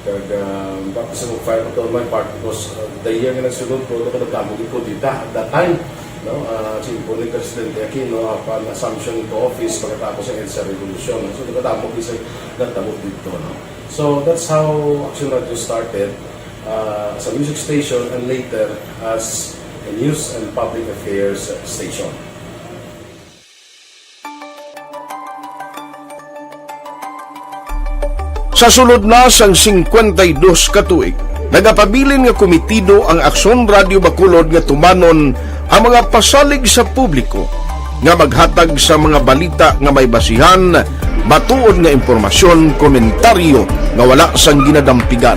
Kag, ah, baka sa mag-file ko to on my part because, ah, the year nga nagsulod ko, ito ko nagdamo gid ko dita at that time, no? Ah, si Impo ni Presidente Aquino, upon assumption into office, pagkatapos ng EDSA Revolution, no? So, nagdamo gid sa nagdamo dito, no? So, that's how Action Radio started, ah, as a music station and later as a news and public affairs station. Sa sulod na sang singkwenta y dos ka tuig, nagapabilin nga komitido ang Aksyon Radio Bacolod nga tumanon ang mga pasalig sa publiko nga maghatag sa mga balita nga may basihan, matuod nga impormasyon, komentaryo nga wala sang ginadampigan,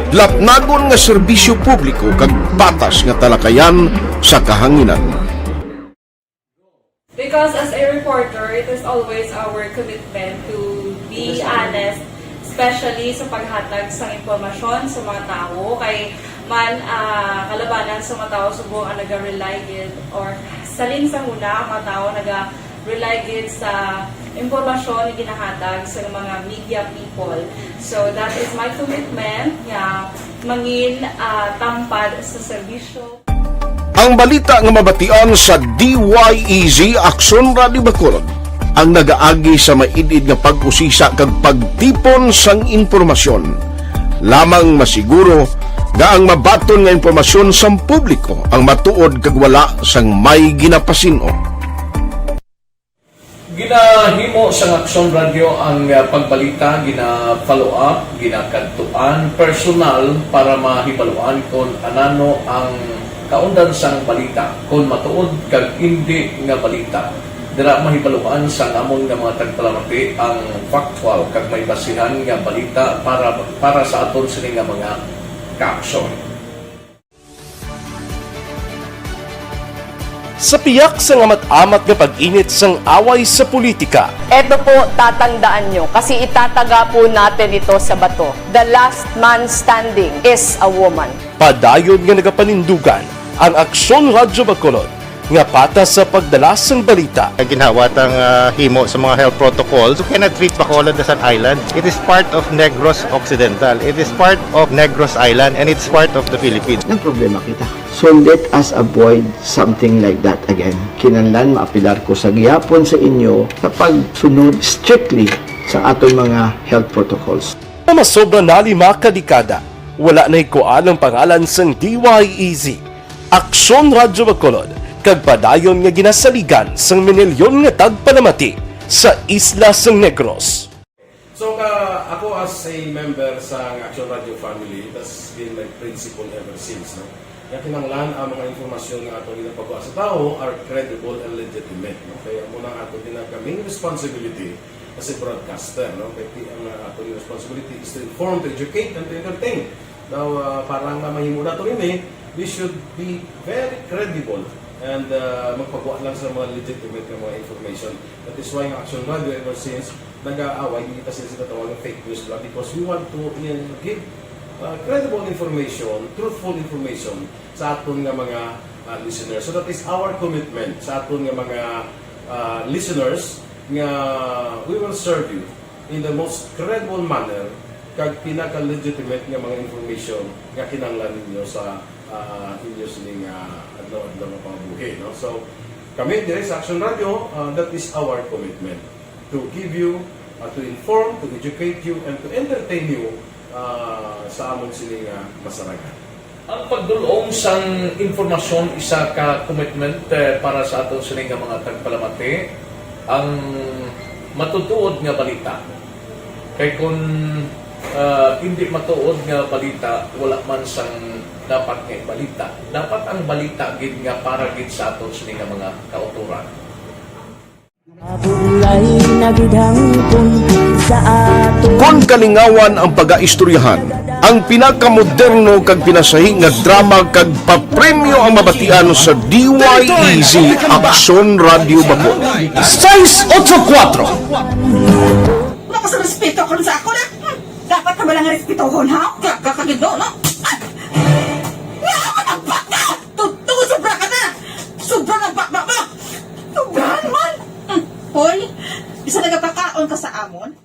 lapnagon nga serbisyo publiko kag patas nga talakayan sa kahanginan. Because as a reporter, it is always our commitment to be honest, especially sa paghatag sa impormasyon sa mga tawo. Kay man, ah, kalabanan sa mga tawo subong ang naga-rely gid, or salin sa huna ang mga tawo naga-rely gid sa impormasyon nga ginahatag sa mga media people. So that is my commitment nga mangin, ah, tampad sa serbisyo. Ang balita nga mabatian sa D Y E Z Aksyon Radio Bacolod ang nagaagi sa maid-id nga pag-usisa kag pagtipon sang impormasyon. Lamang masiguro nga ang mabaton nga impormasyon sang publiko ang matuod kag wala sang may ginapasin-o. Ginahimo sang Aksyon Radio ang, ah, pagbalita, gina-follow up, ginakadtuan personal para mahibaluan kon anano ang kaundan sang balita, kon matuod kag indi nga balita. Dira mahibaluan sang amon nga mga tagpalamati ang factual kag may basihan nga balita para, para sa aton sini nga mga kaaksyon. Sa piyak sang amat-amat nga pag-init sang away sa politika, Eto po, tatandaan nyo, kasi itataga po natin ito sa bato. The last man standing is a woman. Padayon nga nagapanindugan Ang Aksyon Radyo Bacolod, nga patas sa pagdala sang balita. Ang ginhawa tang, ah, himo sa mga health protocols, you cannot treat Bacolod as an island. It is part of Negros Occidental. It is part of Negros Island, and it's part of the Philippines. Nagproblema kita. So let us avoid something like that again. Kinahanglan maapelar ko sa gihapon sa inyo sa pagsunod strictly sa aton mga health protocols. Nga masobra na lima ka dekada, wala nahikuan ang pangalan sang D Y E Z, Aksyon Radyo Bacolod, kag padayon nga ginasaligan sang minilyon nga tagpalamati sa isla sang Negros. So, ka, ako as a member sa Action Radio family, that's been my principle ever since, no? Nga kinahanglan ang mga informasyon nga ato ginapagwa sa tawo are credible and legitimate, no? Kaya amo na ang ato ginag-, main responsibility as a broadcaster, no? Kay ti-, ang, uh, ato responsibility is to inform, to educate, and to entertain. Now, uh, para nga mahimo nato ini, we should be very credible and, uh, magpagwa lang sa mga legitimate nga mga information. That is why ang Action Radio ever since nag-aaway, hindi ta sila sinatawag ng fake news lang because we want to, uh, give, uh, credible information, truthful information sa aton nga mga, uh, listeners. So that is our commitment sa aton nga mga, uh, listeners nga we will serve you in the most credible manner kag pinaka-legitimate nga mga information nga kinahanglan ninyo sa, uh, inyo sining, uh, adlaw-adlaw nga pangabuhi, no? So, kami diri sa Action Radio, uh, that is our commitment to give you, uh, to inform, to educate you, and to entertain you, uh, sa amon sini nga masarangan. Ang pagdul-ong sang impormasyon isa ka commitment, eh, para sa aton sini nga mga tagpalamati. Ang matutuod nga balita. Kay kun, ah, hindi matuod nga balita, wala man sang dapat nga ibalita. Dapat ang balita gid nga para gid sa aton sini nga mga kautoran. Mabulay na gid hangpon sa ato. Kon kalingawan ang pagaistoryahan, ang pinakamoderno kag pinasahi nga drama kag papremyo ang mabatian sa D Y E Z Aksyon Radio Bacolod. Seis ocho kuatro. Wala ka sa respeto karon sa ako na. Hmm, dapat ka ba lang respetohon, ha? Kaya ka kagido, no? Ay! Nga ako nagbaka! Tuto, sobra ka na! Sobra na baba mo! Sobrahan man! Hmm. Hoy, isa nagapakaon ka sa amon?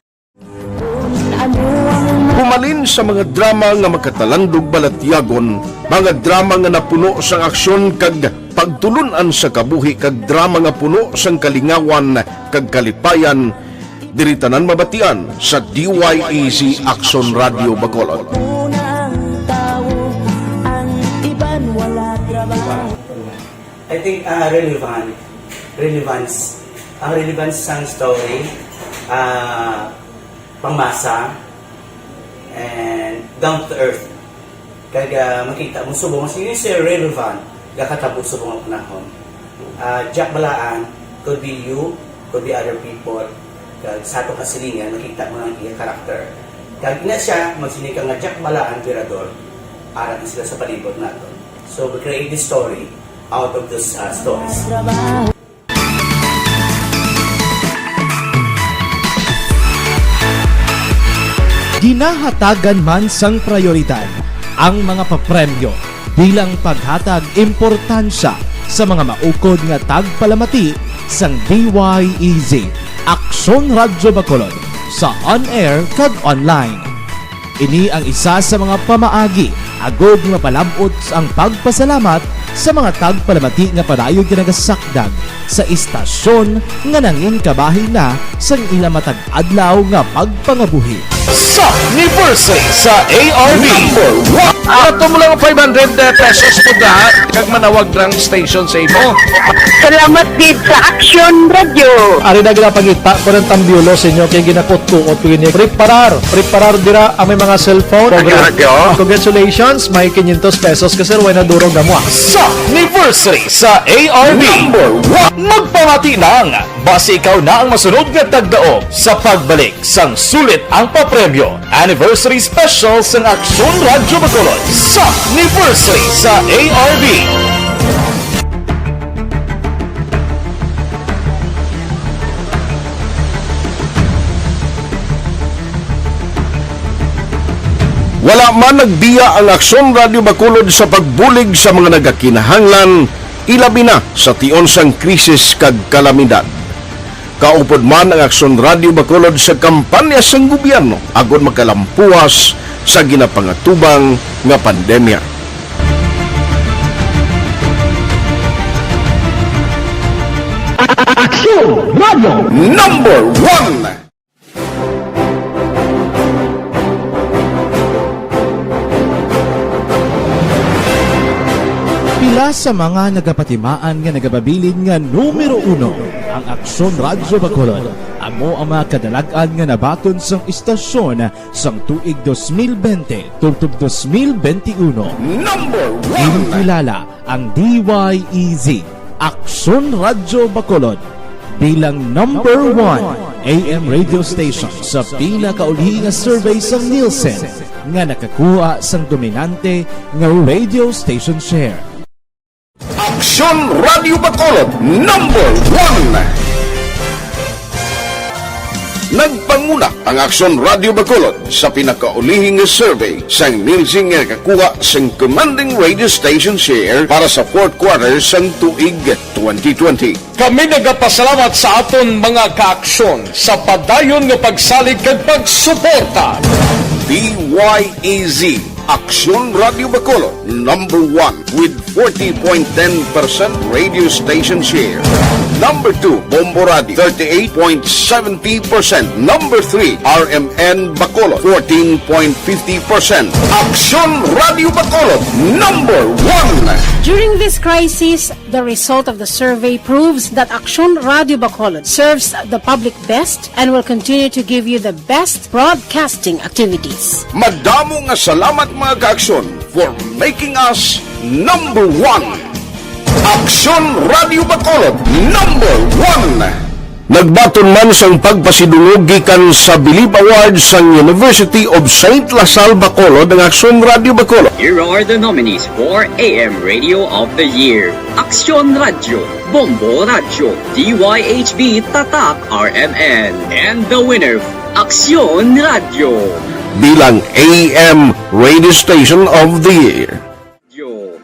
Humalin sa mga drama nga makatalandog balatyagon, mga drama nga napuno sang aksyon kag pagtulun-an sa kabuhi, kag drama nga puno sang kalingawan kag kalipayan, diri tanan mabatian sa D Y E Z Aksyon Radio Bacolod. I think, ah, relevant. Relevance. Ang relevance sang story, ah, pangmasa, and down to earth. Kag, ah, makita mo subong, mas yun is relevant, gakatabo subong ang panahon. Ah, Jack Balaan, could be you, could be other people. Kag sa atong kasilingan, makita mo ang iya character. Kag ina siya, magsiling ka nga Jack Balaan, Virador, ara na sila sa palibot naton. So, we create this story out of those, uh, stories. Ginahatagan man sang prayoridad ang mga papremyo bilang paghatag importansya sa mga maukod nga tagpalamati sang D Y E Z Aksyon Radyo Bacolod sa on-air kag online. Ini ang isa sa mga pamaagi agud nga mapalab-ot ang pagpasalamat sa mga tagpalamati nga padayon nga nagasakdag sa istasyon nga nangin kabahin na sang ila matag adlaw nga pagpangabuhi. Sa anniversary sa A R B. Number one. Ato mo lang five hundred pesos po da, kag manawag lang station sa imo. Salamat gid sa Action Radio. Ari na gid ang pangita ko ng tambiolo sa inyo kay ginakutkuot ko ini. Preparar, preparar dira ang may mga cellphone. Action Radio. Congratulations, may quinientos pesos ka, sir, way na durog na mo, ah. Sa anniversary sa A R B. Number one. Magpamati lang, basi ikaw na ang masunod nga tagdaog sa pagbalik sang sulit ang papremyo. Anniversary Special sang Aksyon Radyo Bacolod sa anniversary sa A R B. Wala man nagbiya ang Aksyon Radyo Bacolod sa pagbulig sa mga nagakinahanglan, ilabi na sa tion sang krisis kag kalamidad. Kaupod man ang Aksyon Radyo Bacolod sa kampanya sang gobyerno agod makalampuwas sa ginapangatubang nga pandemya. Aksyon Radyo Number One. Pila sa mga nagapatimaan nga nagababilin nga numero uno ang Aksyon Radyo Bacolod. Amo ang mga kadalag-an nga nabaton sang istasyon sang tuig dos mil bente tubtob dos mil bente uno. Number one. Ginkilala ang D Y E Z, Aksyon Radyo Bacolod, bilang number one A M radio station sa pinakaulihi nga survey sang Nielsen nga nakakuha sang dominante nga radio station share. Aksyon Radyo Bacolod, number one. Nagpanguna ang Aksyon Radyo Bacolod sa pinakaulihi nga survey sang Nielsen nga nakakuha sang commanding radio station share para sa fourth quarter sang tuig twenty twenty. Kami nagapasalamat sa aton mga kaaksyon sa padayon nga pagsalig kag pagsuporta. D Y E Z, Aksyon Radyo Bacolod, number one with forty point ten percent radio station share. Number two, Bombo Radio, thirty-eight point seventy percent. Number three, R M N Bacolod, fourteen point fifty percent. Aksyon Radyo Bacolod, number one. During this crisis, the result of the survey proves that Aksyon Radyo Bacolod serves the public best and will continue to give you the best broadcasting activities. Madamo nga salamat, mga kaaksyon, for making us number one. Aksyon Radyo Bacolod, number one. Nagbaton man sang pagpasidungog gikan sa Bilib Awards sang University of Saint La Salle Bacolod ang Aksyon Radyo Bacolod. Here are the nominees for A M Radio of the Year: Aksyon Radyo, Bombo Radyo, D Y H B Tatak R M N, and the winner, Aksyon Radyo. Bilang A M Radio Station of the Year. Yo.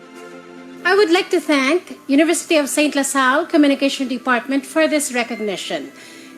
I would like to thank University of Saint La Salle Communication Department for this recognition.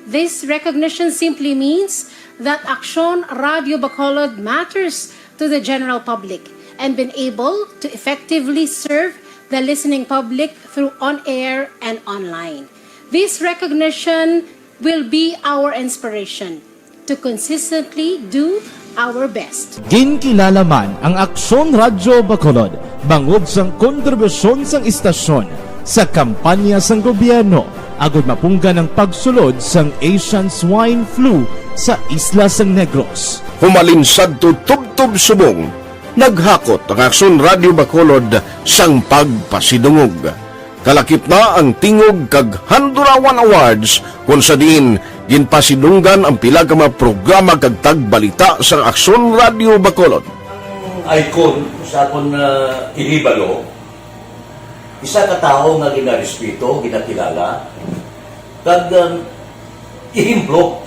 This recognition simply means that Aksyon Radyo Bacolod matters to the general public and been able to effectively serve the listening public through on-air and online. This recognition will be our inspiration to consistently do our best. Ginkilala man ang Aksyon Radyo Bacolod bangod sang kontribusyon sang istasyon sa kampanya sang gobyerno agud mapunggan ang pagsulod sang Asian Swine Flu sa isla sang Negros. Humalin sadto tubtob subong, naghakot ang Aksyon Radyo Bacolod sang pagpasidungog. Kalakip na ang Tingog kag Handurawan Awards, kon sa diin ginpasidunggan ang pila ka mga programa kag tagbalita sang Aksyon Radyo Bacolod. Ang icon sa akon, ah, ihibalo, isa ka tawo nga ginarespeto, ginakilala, kag, um, ehemplo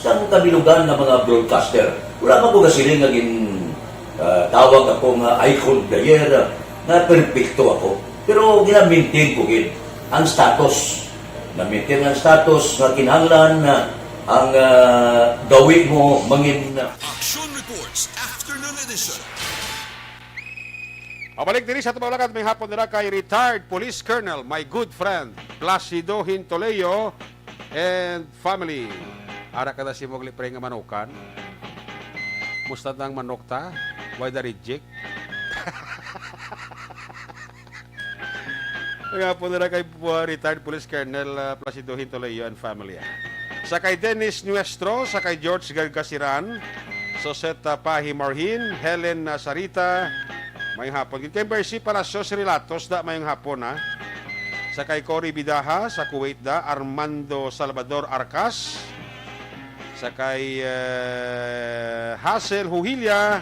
sang kabilugan nga mga broadcaster. Wala pa ko nasiling nga gin, ah, tawag ako nga icon of the year, ah, nga perpekto ako. Pero gina-maintain ko gid ang status. Na-maintain ang status nga kinahanglan na ang, ah, gawi mo mangin, ah, Action Reports, Afternoon Edition. Mabalik diri sa aton mga lakad, may hapon nila kay retired Police Colonel, my good friend, Placido Hintoleo and family. Ara ka na si Mogli, pre, nga manukan. Musta ang manok ta? Why the reject? May hapon nila kay, uh, retired Police Colonel, uh, Placido Hintoleo and family, ah. Sa kay Dennis Nuestro, sa kay George Gargasiran, Soseta Pahi Marhin, Helen, uh, Sarita, mayong hapon. Gid kay Mercy Palacios Relatos, da, mayong hapon, ha. Sa kay Cory Bidaha, sa Kuwait, da, Armando Salvador Arcas, sa kay, uh, Hazel Huhilia,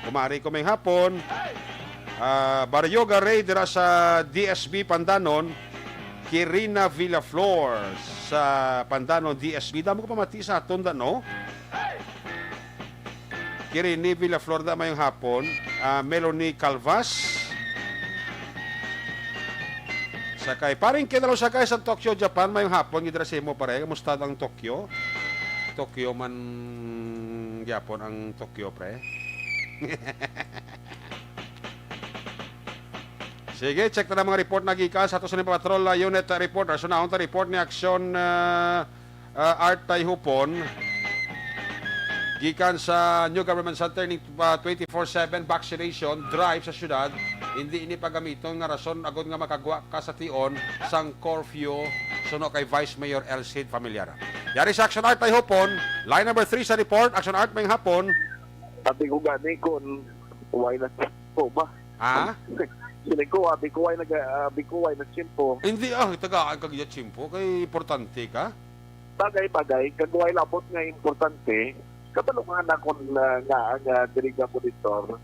kumari ko, mayong hapon. Ah, Baryoga Ray dira sa D S B Pandanon, Kirina Villaflor sa Pandanon D S B. Damo ko pamati sa aton da, no? Kirini Villaflor, da, mayong hapon. Ah, Melanie Calvas. Sakay. Paring Kinalo, sakay sa Tokyo, Japan, mayong hapon. Gidra sa imo, pare. Kamusta ang Tokyo? Tokyo man gyapon ang Tokyo, pre. Sige, check ta na mga report na gikan sa ato sa Patrol, ah, Unit, ah, report. Rason na unta report ni Aksyon, ah, ah, Art Tayhupon. Gikan sa New Government Center ni, ah, twenty-four seven vaccination drive sa syudad, hindi ini pagamiton nga rason agod nga makagwa ka sa tion sang curfew suno kay Vice Mayor Elcid Familiar. Yari sa Action Art Tayhupon, line number three sa report. Action Art, mayong hapon. Sabi ko gani kung why not po ba? Ha? Siling ko, abi ko, why nag-, abi ko, why nagsimpo? Hindi, ah, tagaan kag iya tsimpo kay importante ka. Bagay-bagay, kag why labot nga importante, kabalo nga na kung, ah, nga ang, ah, diri nga monitor,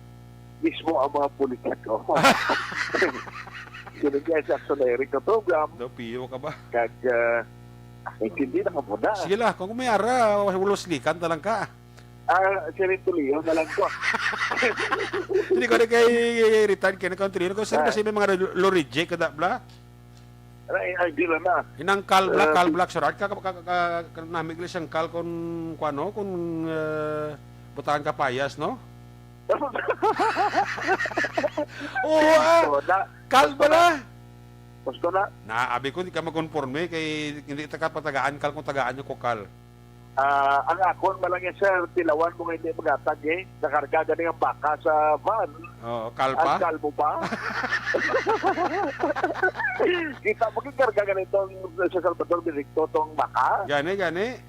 mismo ang mga politiko. Sino kaya sa Action Eric nga program? Daw piyo ka ba? Kag, ah, hindi na ka muna. Sige la, kung may ara, ulos likan talang ka. Ah, si Rentulio na lang ko. Hindi ko rin kay retired kay na country. Ko, sir, ah, kasi may mga lo-, lo-reject ka da, bla? Ay, ay, di lang na. Inang Cal Black, Ah, Cal Black, sir. Ka, ka, ka, ka, namig lang siyang Cal kung, kung ano, kung, eh, butangan ka payas, no? Oo, ah. Oo, na. Cal Gusto bala? Na. Gusto na. Na, abi ko, hindi ka makonforme kay hindi ta ka patagaan Cal kung tagaan niyo ko Cal. Ah, ang akon man lang yan, sir, tilawan mo nga hindi magatag, eh. Nakarga gani ang baka sa van. Oo, kalpa? Ang kalbo pa. Kita mo, gikarga gani tong sa Salvador Benedicto, tong baka. Gani, gani.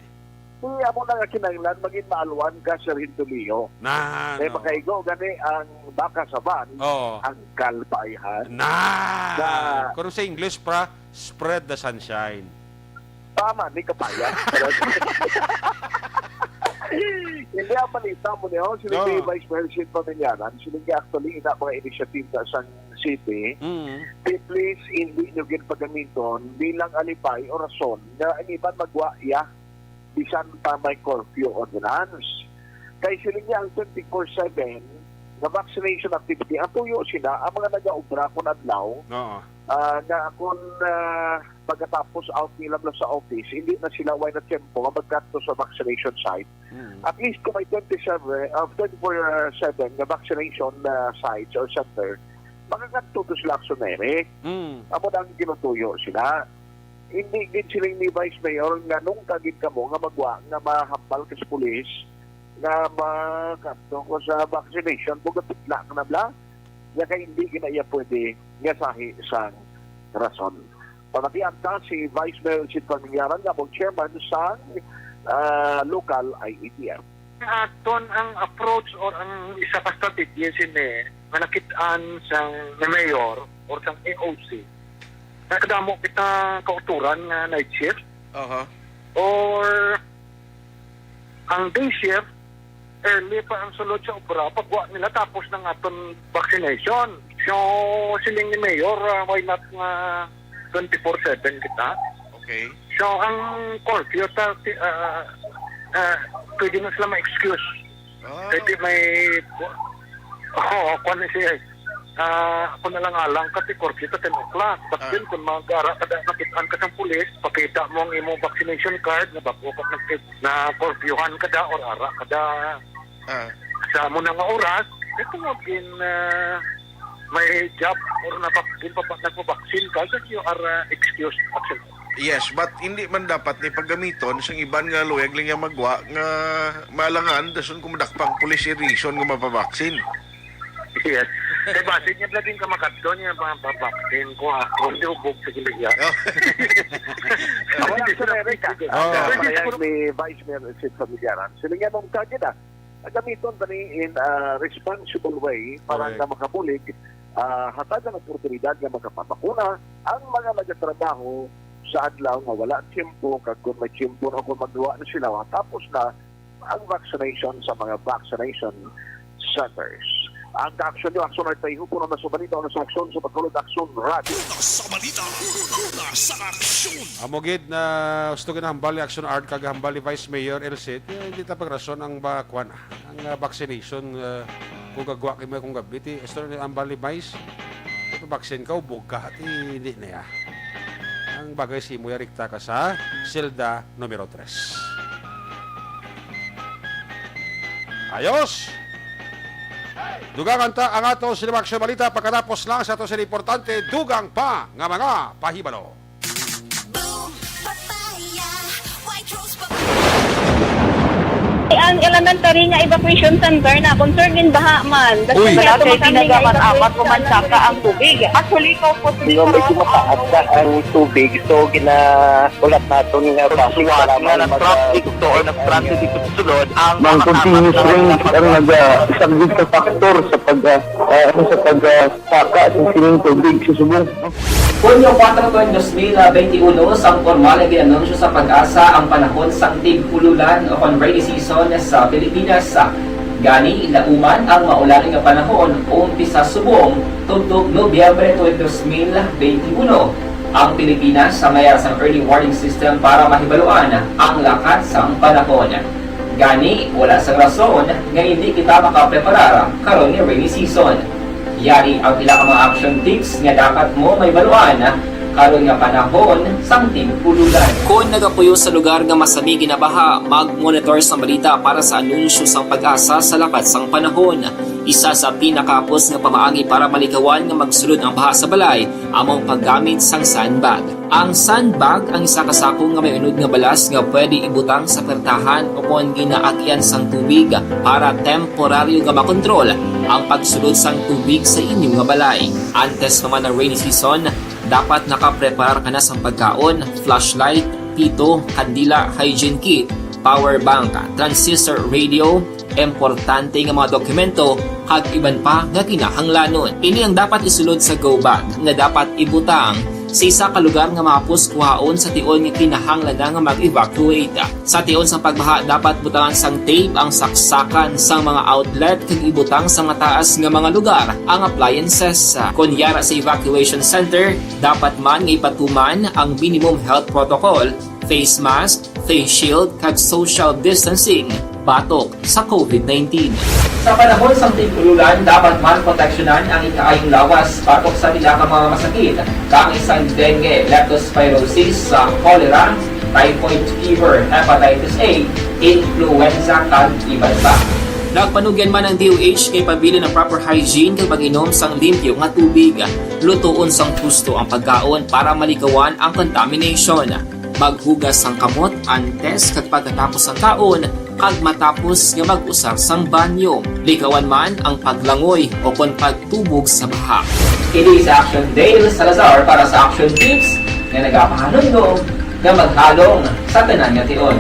Di, amo na nga kinahanglan, maging maalwan ka, Sir Hintulio. Na, Kaya no. Makaigo gani ang baka sa van, Oo. Ang kalpa, ihan. Na! Na. Kung sa English, pra, spread the sunshine. Tama ni kapayas. Hindi ang balita mo niyo, sila Oo. Kay Vice President Pamilyaran, sila kay actually ina mga initiative na sang city, Mm. Di please, hindi nyo ginpagamiton bilang alibay o rason nga ang iban magwa iya bisan pa may curfew ordinance. Kay sila niya ang twenty-four seven nga vaccination activity, ang tuyo sila, ang mga nagaobra kun adlaw, Oo. ah, nga kung, ah, pagkatapos out nila mula sa office, hindi na sila way na tiyempo nga magkadto sa vaccination site. Mm. At least kung may twenty-seven, ah, twenty-four seven nga vaccination, ah, sites or center, makakadto to sila Action Eric. Mm. Amo na ang ginutuyo sila. Hindi gid siling ni Vice Mayor nga nung kagid kamo nga magwa nga mahambal ka sa pulis nga makadto ko sa vaccination, bugapitla ka na bla. Nga kay hindi gina iya pwede nga sahi sang rason. Pamatian ta si Vice Mayor Sid Pamilyaran nga amo ang chairman sang, ah, local I A T F. Aton ang approach or ang isa ka strategy sini nga nakit-an sang ni mayor or sang A O C, nakadamo kita kauturan nga night shift Aha. or ang day shift, early pa ang sulod sa obra, pagwa nila tapos ng aton vaccination. So, siling ni Mayor, ah, why not nga twenty-four seven kita? Okay. So, ang curfew, ta, ti-, ah, ah, pwede na sila ma-excuse. Ah. Pwede may, oo, kwan na siya eh. Ah, ako na lang alang ka, ti curfew ta ten o'clock. But Ah. Then, kung mag-ara ka da, nakit-an ka sa pulis, pakita mo ang imong vaccination card, na bag-o ka nagkit-, na curfewhan ka da, or ara ka da. Ah. Sa mo na nga oras, ito mo gin, ah, may job, or na bak-, gin pa, nagpa-vaccine ka, then you are, ah, excused, actually. Yes, but hindi man dapat ni paggamiton sa iban nga luyag lang nga magwa nga maalangan, dason kung madakpang police reason nga mapabaksin. Yes. Kay basin niya pala din kamakadto niya pa, pa, vaccine ko, ah, kung di ubog sa kilig, ah. Oh. Wala sa Amerika. Oh. Ang pahayag ni Vice Mayor Sid Familiaran, sila nga mong target, ah. Gamiton ba ni in a responsible way para Correct. Nga makabulig, ah, hatagan ang oportunidad nga makapabakuna ang mga nagatrabaho sa adlaw nga wala tiyempo, kag kung may tiyempo na, kung magduwa na sila, matapos na ang vaccination sa mga vaccination centers. Ang ka-aksyon nyo, Aksyon Art Paiho, puno na sa balita, una sa aksyon, sa pagkulod, Aksyon Radyo. Una sa balita, una sa aksyon. Amo gid na gusto ginahambal ni Aksyon Art kag hambal ni Vice Mayor Elsit, eh, hindi ta pagrason ang ba, kwan, ang, ah, vaccination, ah, kung gagwa kay may kung gabi, ti, gusto ni hambal ni Vice, ito vaccine ka, ubog ka, ti, hindi na ya. Ang bagay si mo, yarikta ka sa selda numero tres. Ayos! Dugangan ta ang ato sa Aksyon Balita pagkatapos lang sa ato sa importante, dugang pa nga mga pahibalo. Boom, papaya, white rose, papaya. Ang elementary nga evacuation center na concerned din baha man. Kasi Uy. Wala kay tinaga man apat o man saka ang tubig. Actually, ikaw po, Di ba, medyo mataas na ang tubig, so ginaulat naton nga Pagsuwat nga nag-traffic to or nag-transit dito sa sulod, ang Mang mga tapat continuous na rain ang nag-, naga-, isang big factor sa pag, ah, ah, ano, sa pag, ah, saka sa sining tubig sa subong. Hunyo kuwatro, dos mil benti uno, sang pormal nga gin-anunsyo sa PAGASA ang panahon sang tig-ululan o kon rainy season sa Pilipinas. Gani, lauman ang maulan nga panahon, umpisa subong tubtob Nobyembre twenty, dos mil benti uno. Ang Pilipinas sa mayara sang early warning system para mahibaluan ang lakat sang panahon. Gani, wala sang rason nga hindi kita makapreparar karon nga rainy season. Yari ang pila ka mga action tips nga dapat mo mahibaluan karon nga panahon sang tig-ululan. Kon nagapuyo sa lugar nga masami ginabaha, mag-monitor sang balita para sa anunsyo sang PAGASA sa lakat sang panahon. Isa sa pinakahapos nga pamaagi para malikawan nga magsulod ang baha sa balay amo ang paggamit sang sandbag. Ang sandbag ang isa ka sako nga may unod nga balas nga pwede ibutang sa pertahan o kon ginaagian sang tubig para temporaryo nga makontrol ang pagsulod sang tubig sa inyo nga balay. Antes pa man ang rainy season, dapat nakapreparar ka na sang pagkaon, flashlight, pito, kandila, hygiene kit, power bank, transistor radio, importante nga mga dokumento, kag iban pa nga kinahanglanon. Ini ang dapat isulod sa go bag nga dapat ibutang sa isa ka lugar nga mahapos kuhaon sa tion nga kinahanglan na nga mag-evacuate. Sa tion sang pagbaha, dapat butangan sang tape ang saksakan sang mga outlet kag ibutang sa mataas nga mga lugar ang appliances. Kon yara sa evacuation center, dapat man nga ipatuman ang minimum health protocol, face mask, face shield, kag social distancing batok sa covid nineteen. Sa panahon sang tig-ululan, dapat man proteksyonan ang ikaayong lawas batok sa pila ka mga masakit, kaangay sang dengue, leptospirosis, sa cholera, typhoid fever, hepatitis A, influenza, kag iban pa. Nagpanugyan man ang D O H kay pabilin ang proper hygiene kag pag-inom sang limpyo nga tubig. Lutoon sang husto ang pagkaon para malikawan ang contamination. Maghugas sang kamot antes kag pagkatapos sang kaon, kag matapos nga mag-usar sang banyo. Likawan man ang paglangoy o kon pagtubog sa baha. Kini si Action Dale Salazar para sa Action Tips nga nagapahanumdom nga maghalong sa tanan nga tion.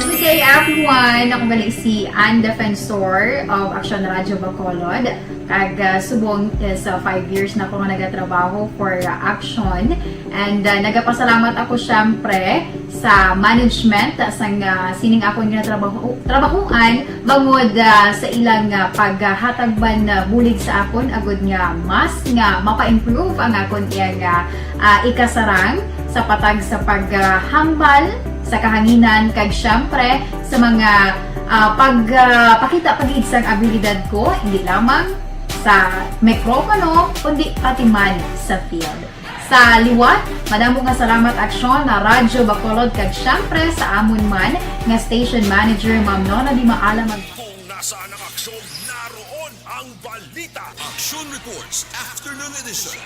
Good day, everyone. Ako gali si Ann Defensor of Action Radyo Bacolod. Kag, ah, subong is, ah, five years na ko nga nagatrabaho for, ah, Action. And, ah, nagapasalamat ako, syempre, sa management, ah, sang, ah, sining akon nga trabaho, trabahuan, bangod, ah, sa ilang, ah, paghatag man, ah, bulig sa akon, agud nga mas nga mapa-improve ang akon iyang, ah, ah, ikasarang sa patag sa paghambal sa kahanginan, kag, syempre, sa mga, ah, pag, ah, pakita pa gid sang abilidad ko, hindi lamang sa mikropono, kundi pati man sa field. Sa liwat, madamo nga salamat, Aksyon na Radyo Bacolod, kag syempre sa amon man nga station manager, Ma'am Nona Di Maala. Mag- Kung nasaan ang aksyon, naroon ang balita. Action Reports, Afternoon Edition.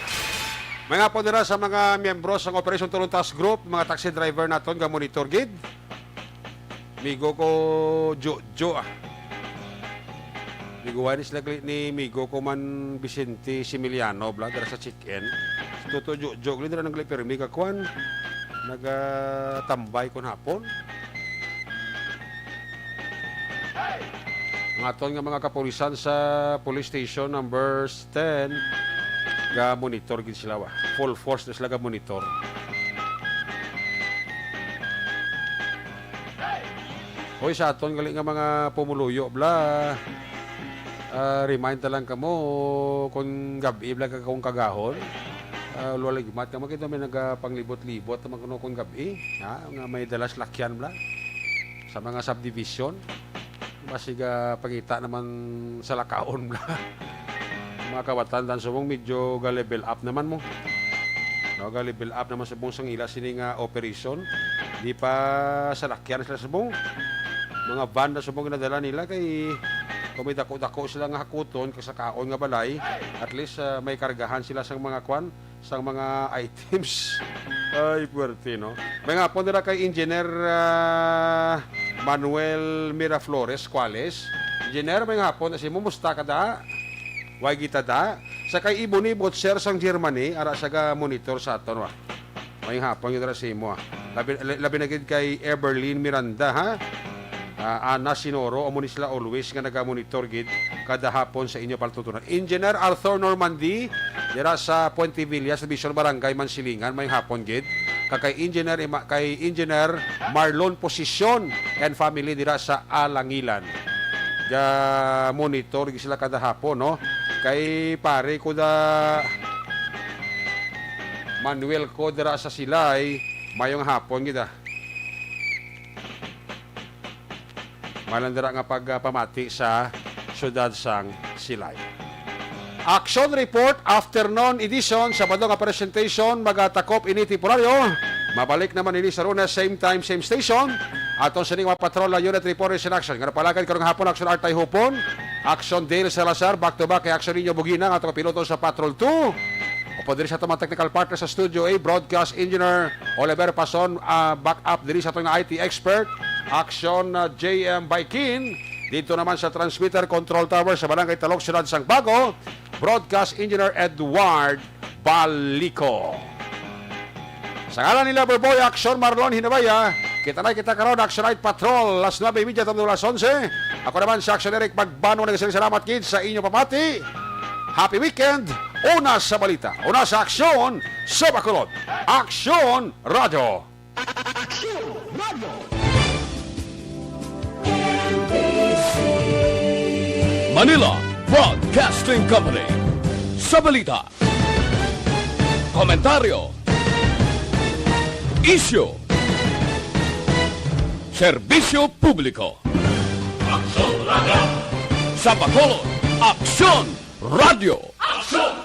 Mga po dira sa mga miyembro sang Operation Tulong Task Group, mga taxi driver naton nga monitor gid. Migo ko, Jojo, ah. Migo ni sila gali ni migo ko man Vicente Similiano, bla, dira sa chicken. Si Toto Jojo, gali dira nang gali pirmi ka kwan. Nagatambay kon hapon. Ang aton nga mga kapulisan sa police station number ten, ga-monitor gid sila, wa. Full force na sila ga-monitor. Hoy, sa aton gali nga mga pumuluyo, bla. Ah, remind na lang kamo, kung gab-i bala ka kung kagahon, ah, lualigmat kamo, kay may nagapanglibot-libot naman kuno kung gab-i, ha, nga may dalas lakyan bala sa mga subdivision. Basig, ah, pangita naman sa lakaon bala. Mga kawatan, dan subong medyo ga-level up naman mo. No, ga-level up naman subong sang ila sini nga operation. Di pa salakyan sila subong. Mga van na subong ginadala nila kay kung may dako-dako sila nga hakuton kag sakaon nga balay, at least, ah, may kargahan sila sang mga kwan, sang mga items. Ay, puwerte, no? May nga po nila kay Engineer, ah, Manuel Miraflores Cuales. Engineer, may nga po na si mo, musta ka da? Way kita da? Sa kay Ibon Ibot, sir, sang Germany, ara sa ga monitor sa aton, wa. May hapon yun ra sa imo, ah. Labi, labi na gid kay Everlyn Miranda, ha? Ah, Ana Sinoro, amo ni sila always nga naga-monitor gid kada hapon sa inyo paltutunan. Engineer Arthur Normandy, dira sa Puente Villa, sa Vision Barangay, Mansilingan, may hapon gid. Kag kay Engineer Ima-, kay Engineer Marlon Posisyon and family dira sa Alangilan. Ga-monitor gid sila kada hapon, no? Kay pare ko da Manuel ko dira sa Silay, mayong hapon gid, ah. Malandra nga pagpamati sa siyudad sang Silay. Action Report, afternoon edition, Sabado nga presentation, magatakop ini temporaryo. Mabalik naman ini sa Lunes, same time, same station. Aton sini nga mga patrol na unit report is in action. Nga napalagad karong hapon, Action Artay Hupon, Action Dale Salazar, back to back kay Action Niño Bugina, nga ato piloto sa Patrol two. Upod diri sa ato mga technical partner sa Studio A, Broadcast Engineer Oliver Pason, ah, back up diri sa ato nga I T expert, Action, ah, J M Baikin. Dito naman sa transmitter control tower sa Barangay Talok, Siyudad sang Bago, Broadcast Engineer Edward Balico. Sa ngalan ni Loverboy Action Marlon Hinabaya, kita na kita karon, Action Night Patrol, las nuebe y media tungod las onse. Ako naman si Action Eric Magbano, nagsiring salamat gid sa inyo pamati. Happy weekend. Una sa balita, una sa aksyon, sa Bacolod. Action Radio. Action Radio. Manila Broadcasting Company. Sa balita, komentaryo, isyu, serbisyo publiko. Aksyon Radio. Sa Bacolod, Aksyon Radio. Aksyon